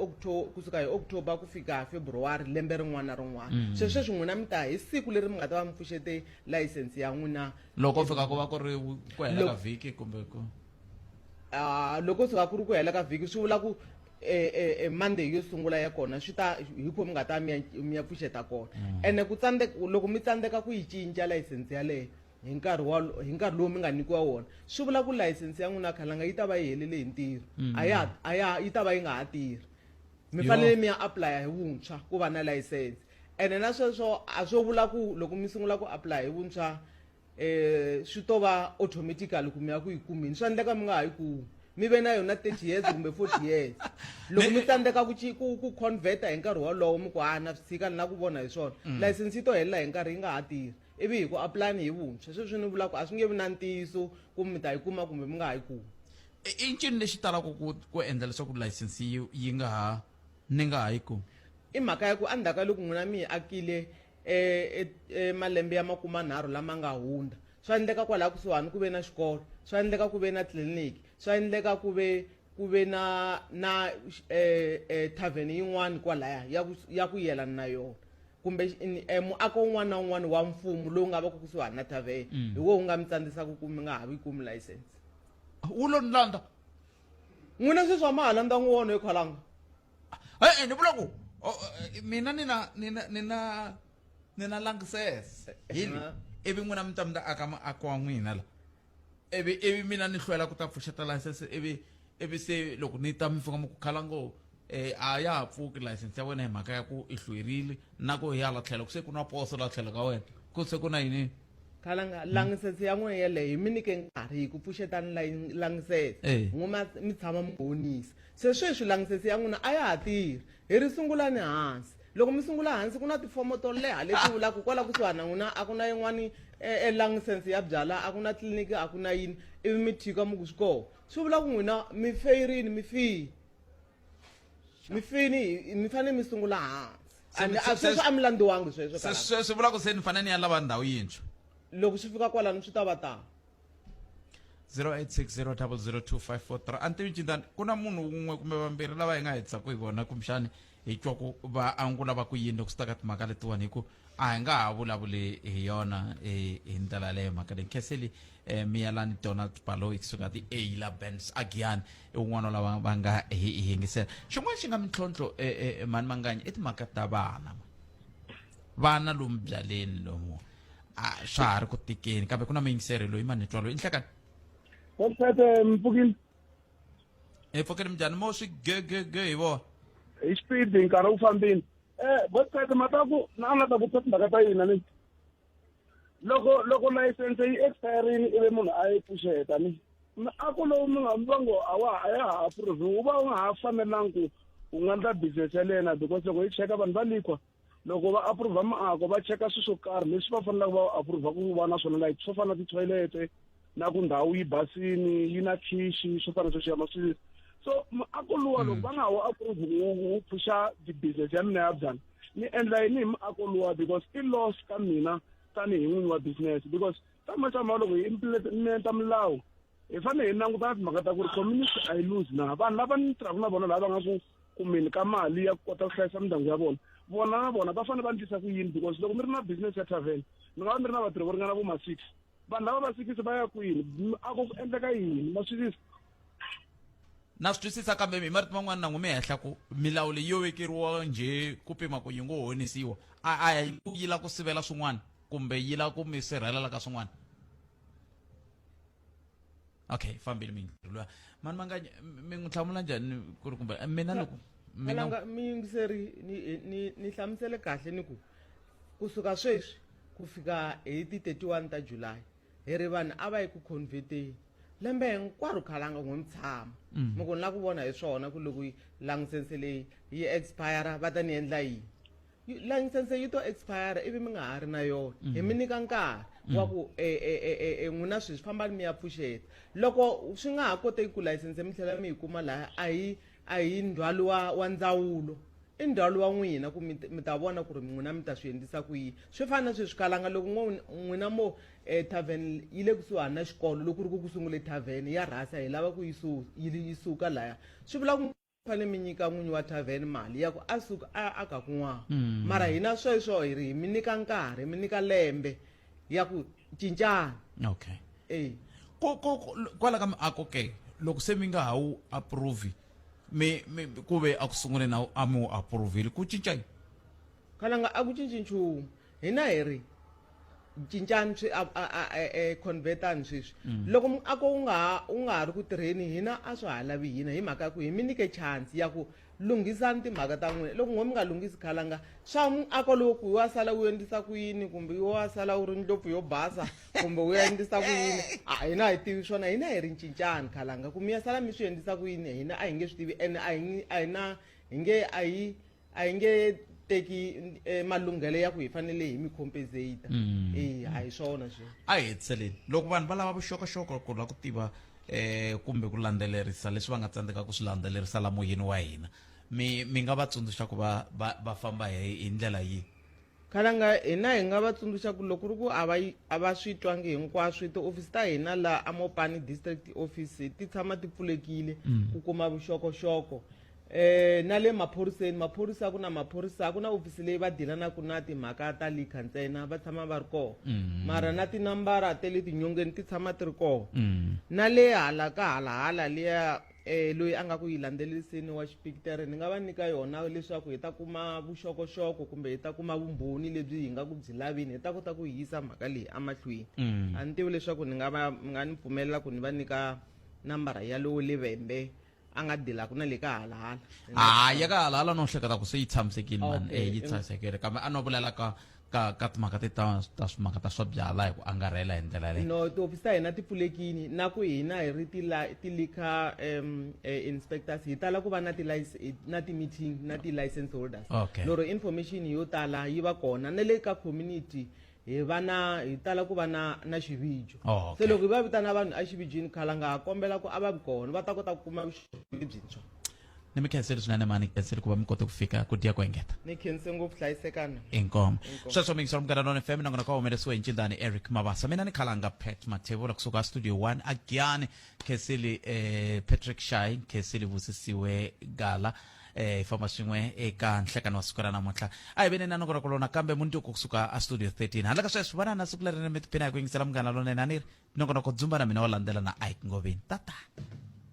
kusuka hi October ku fika February lembe rin'wana na rin'wana. Se sweswi n'wina mi ta hi siku leri mi nga ta va mi pfuxete license ya n'wina. Loko fika ku va ku ri ku hela ka vhiki kumbe ku Loko fika ku ri ku hela ka vhiki swi vula ku Monday yo sungula ya kona swi ta hi ku mi nga ta mi ya pfuxeta kona. Ene ku tsandeka, loko mi tsandzeka ku yi cinca license yaleyo hi nkarhi wa, hi nkarhi lowu mi nga nyikiwa wona, swi vula ku license ya n'wina khalanga yi ta va yi helele hi ntirho. A ya, a ya, yi ta va yi nga ha tirhi. Mi fanele mi ya apply hi vuntshwa ku va na license. Ene na sweswo a swo vula ku loko mi sungula ku apply hi vuntshwa swi to va automatically ku mi ya ku yi kumeni. Swa endleka mi nga ha yi kumi. Mi ve na yona 30 years kumbe 40 years. Loko mi tsandzeka ku ku, ku converta hi nkarhi wolowo mi ku ha na swi tshika ni la ku vona hi swona. License yi to helela hi nkarhi yi nga ha tirhi. Ivi hi ku apply hi vuntshwa. Sweswi ni vula ku a swi nge vi na ntiyiso ku mi ta yi kuma kumbe mi nga ha yi kumi. I ncini lexi talaka ku endla leswaku license yi nga ha, ni nga ha yi kumi? I mhaka ya ku endzhaku ka loko n'wina mi yi akile malembe ya makumanharhu lama nga hundza, swa endleka kwalaya kusuhani ku ve na xikolo, swa endleka ku ve na tliliniki, swa endleka ku ve ku ve na tavern yin'wana kwalaya ya ku yelana na yona, kumbe muako wun'wana na wun'wana wa mfumo lowu nga va ku kusuhani na tavern, hi woho wu nga mi tsandzisaka ku mi nga ha vi kumi license. Wu lo ni landza. N'wina sweswi a ma ha landza n'wona hikwalaho. E-e, ni vula ku, mina ni na langisese hi li. Ivi n'wina mi ta mi ta aka muako wa n'wina la. Ivi mina ni hlwela ku ta pfuxeta license, ivi se loko ni ta mi fika mi ku khala ngo, a ya ha pfuki license ya wena hi mhaka ya ku i hlwerile, na ku hi hala tlhelo ku se ku na poso la tlhelo ka wena, ku se ku na yini? Khalanga langisense ya n'wina yeleyo hi mi nyike nkarhi hi ku pfuxetani langisense Eh. n'we mi tshama mi honisa se sweswi langisense ya n'wina a ya ha tirhi hi ri sungulani hansi loko mi sungula hansi ku na tifomo to leha leti vulaka kwala kusuhani na n'wina a ku na yin'wani langisense ya byala a ku na tliliniki a ku na yini ivi mi thika mi ku swi koho swi vula ku n'wina mi feyirini mi fini mi fini mi fanele mi sungula hansi Se- a se- sweswo a mi landziwangi sweswo Se- Kalanga. se- swi vula ku se ni fanele ni ya lava ndhawu yintshwa loko swi fika kwalano swi ta va tano 0860002543 a ni tivi cintani ku na munhu wun'we kumbe vambirhi lava hi nga hetisaka hi vona kumbexani hi twa ku va angula va ku yini loko swi ta ka timhaka letiwani hi ku a hi nga ha vulavuli hi yona hi ndlela yaleyo mhaka leyi khenseli miyalani Donald Baloyi kusuka ti-Ayla Benz Agiyani i wun'wana wa lava va nga hi yingisela xin'wana xi nga mintlhontlho mhani Manganyi i timhaka ta vana vana lomu byaleni lomu a swa ha ri ku tikeni kambe ku na muyingiseri loyi mani twa loyi i nhlekani Hospete mpfukile hi pfukile minjhani mo swi gegege hi vona hi xipidi nkarhi wu fambile Hospete mhaka ku na la ta vutisa timhaka ta yina ni loko loko layisense yi expirini ivi munhu a yi pfuxeta ni miako lowu mi nga va ngo a wa a ya ha approve wu va wu nga ha fanelangi ku u nga endla business ya lena because loko hi cheka vanhu va likhwa loko va approve miako va cheka swilo swo karhi leswi va faneleke va approve ku va na swona like swo fana na ti-toilet na ku ndhawu yi basini yi na khishi swo fana sweswiya ma swi so miako luwa loko va nga ha wu approve wu pfuxa business ya mina ya byala ni endla yini hi miako luwa because i loss ka mina tanihi n'winyi wa business because tama loko hi implementa milawu hi fanele hi languta na timhaka ta ku ri community a yi lose na vanhu lava ni tirhaka na vona lava nga ku kumeni ka mali ya ku kota ku hlayisa mindyangu ya vona vona na vona va fanele va ndlisa ku yini because loko mi ri na business ya tavern mi nga va mi ri na vatirhi vo ringana vo ma 6 vanhu lava va 6 va ya kwini a ku endleka yini ma swi twisisa Na swi twisisa kambe hi marito man'wana na n'wi mi hehla ku milawu leyi yo vekeriwa njhe ku pima ku yi ngo honisiwa a a yi la ku sivela swin'wana kumbe yi la ku mi sirhelela ka swin'wana okay fambile mi luya mani manganya mi n'wi hlamula njhani ku ri kumbe mina loko mi nga mi yingiseri ni ni ni hlamusele kahle ni ku kusuka sweswi ku fika hi ti 31 ta July hi ri vanhu a va yi ku converteni lembe hinkwaro khalanga n'we mi tshama mi ku ni la ku vona hi swona ku loko langisense leyi yi expire va ta ni endla yini layisense yi to expire ivi mi nga ha ri na yona hi mi nyika nkarhi wa ku n'wina sweswi fambani mi ya pfuxeta loko swi nga ha koteki ku layisense mi tlhela mi yi kuma laya a hi a hi ndzhwalo wa wa ndzawulo i ndzhwalo wa n'wina ku mi mi ta vona ku ri n'wina mi ta swi endlisa ku yini swi fana na sweswi kalanga loko n'wina mo tavern yi le kusuhani na xikolo loko ku ri ku ku sungule tavern ya rhasa hi lava ku yi yi suka laya swi vula ku fanele mi nyika n'winyi wa tavern mali ya ku a suka a aka kun'wana mara hina sweswo hi ri hi mi nyika nkarhi mi nyika lembe ya ku cincana okay e ko ko kwala ka miako ke loko se mi nga ha wu approve mi mi ku ve a ku sunguleni a mi wu approvile ku cinca yini khalanga a ku cinci nchumu hina hi ri cincani swi a a e convertani sweswi loko muako wu nga ha wu nga ha ri ku tirheni hina a swa ha lavi hina hi mhaka ya ku hi mi nyike chance ya ku lunghisani timhaka ta n'wina loko n'we mi nga lunghisi khalanga swa muako lowu ku wa sala wu endlisa ku yini kumbe wa sala wu ri ndlopfu yo basa kumbe wu endlisa ku yini a hina a hi tivi swona hina hi ri cincani khalanga ku mi ya sala mi swi endlisa ku yini hina a hi nge swi tivi ene a hi a hi na hi nge a hi a hi nge teki eh, malunghelo ya ku hi fanele hi mi compensate e a hi swona sweswo a hi hetiseleni loko vanhu va lava vuxokoxoko ku lava ku tiva eh kumbe ku landzelerisa leswi va nga tsandzeka ku swi landzelerisa la moyeni wa hina mi mi nga va tsundzuxa ku va va va famba hi hi ndlela yihi Khalanga hina hi nga va tsundzuxa ku loko ku ri ku a va a va swi twangi hinkwaswo tihofisi ta hina la aMopani district office ti tshama ti pfulekile ku kuma vuxokoxoko eh na le maphoriseni maphorisa ku na maphorisa ku na ofisi leyi va dilanaka na timhaka ta liquor ntsena va tshama va ri kona mara na tinambara ta le tinyongeni ti tshama ti ri kona na le hala ka halahala liya eh loyi a nga ku yi landzeleriseni wa xipikitere ni nga va nyika yona leswaku hi ta kuma vuxokoxoko kumbe hi ta kuma vumbhoni lebyi hi nga ku byi lavini hi ta kota ku yisa mhaka leyi emahlweni a ni tivi leswaku ni nga va mi nga ni pfumelela ku ni va nyika nambara ya lowo le Vhembe a nga dilaka na le ka halahala ha ya ka halahala no hleketa ku se yi tshamisekile mani Okay. eh yi tshamisekile kambe a no vulela ka ka ka timhaka ti ta ta timhaka ta swa byala hi ku angarhela hi ndlela yaleyo No, tihofisi ta hina ti pfulekini na ku hina hi ri ti-liquor inspectors hi tala ku va na ti na ti-meeting na ti-license holders. Lero information yo tala yi va kona na le ka community hi va na hi tala ku va na na xivijo. Oh, okay. Se loko hi va vitana vanhu exivijini khalanga ha kombela ku a va vi kona va ta kota ku kuma vuxokoxoko lebyintshwa. Ni mi khenseli swinene mani khenseli ku va mi kote ku fika ku dya ku engeta. Ni khense ngopfu hlayisekana. Inkomu. Sweswo mi yingisela Munghana Lonene FM nongonoko wa humelerisiwe hi ncindani Eric Mabasa. Mina ni khalanga Pat Mathebula kusuka studio 1 a Giyani. Khenseli eh, Patrick Shai, Khenseli Busisiwe Gala. Eh, hi famba swin'we eka nhlekani wa siku ra namuntlha. A hi veni na nongonoko lona kambe mundzuku kusuka a studio 13. Handle ka sweswo vana na siku leri mi tiphina hi ku yingisela Munghana Lonene a ni ri nongonoko dzumba na mina wo landzela na Ike Ngovini. Tata.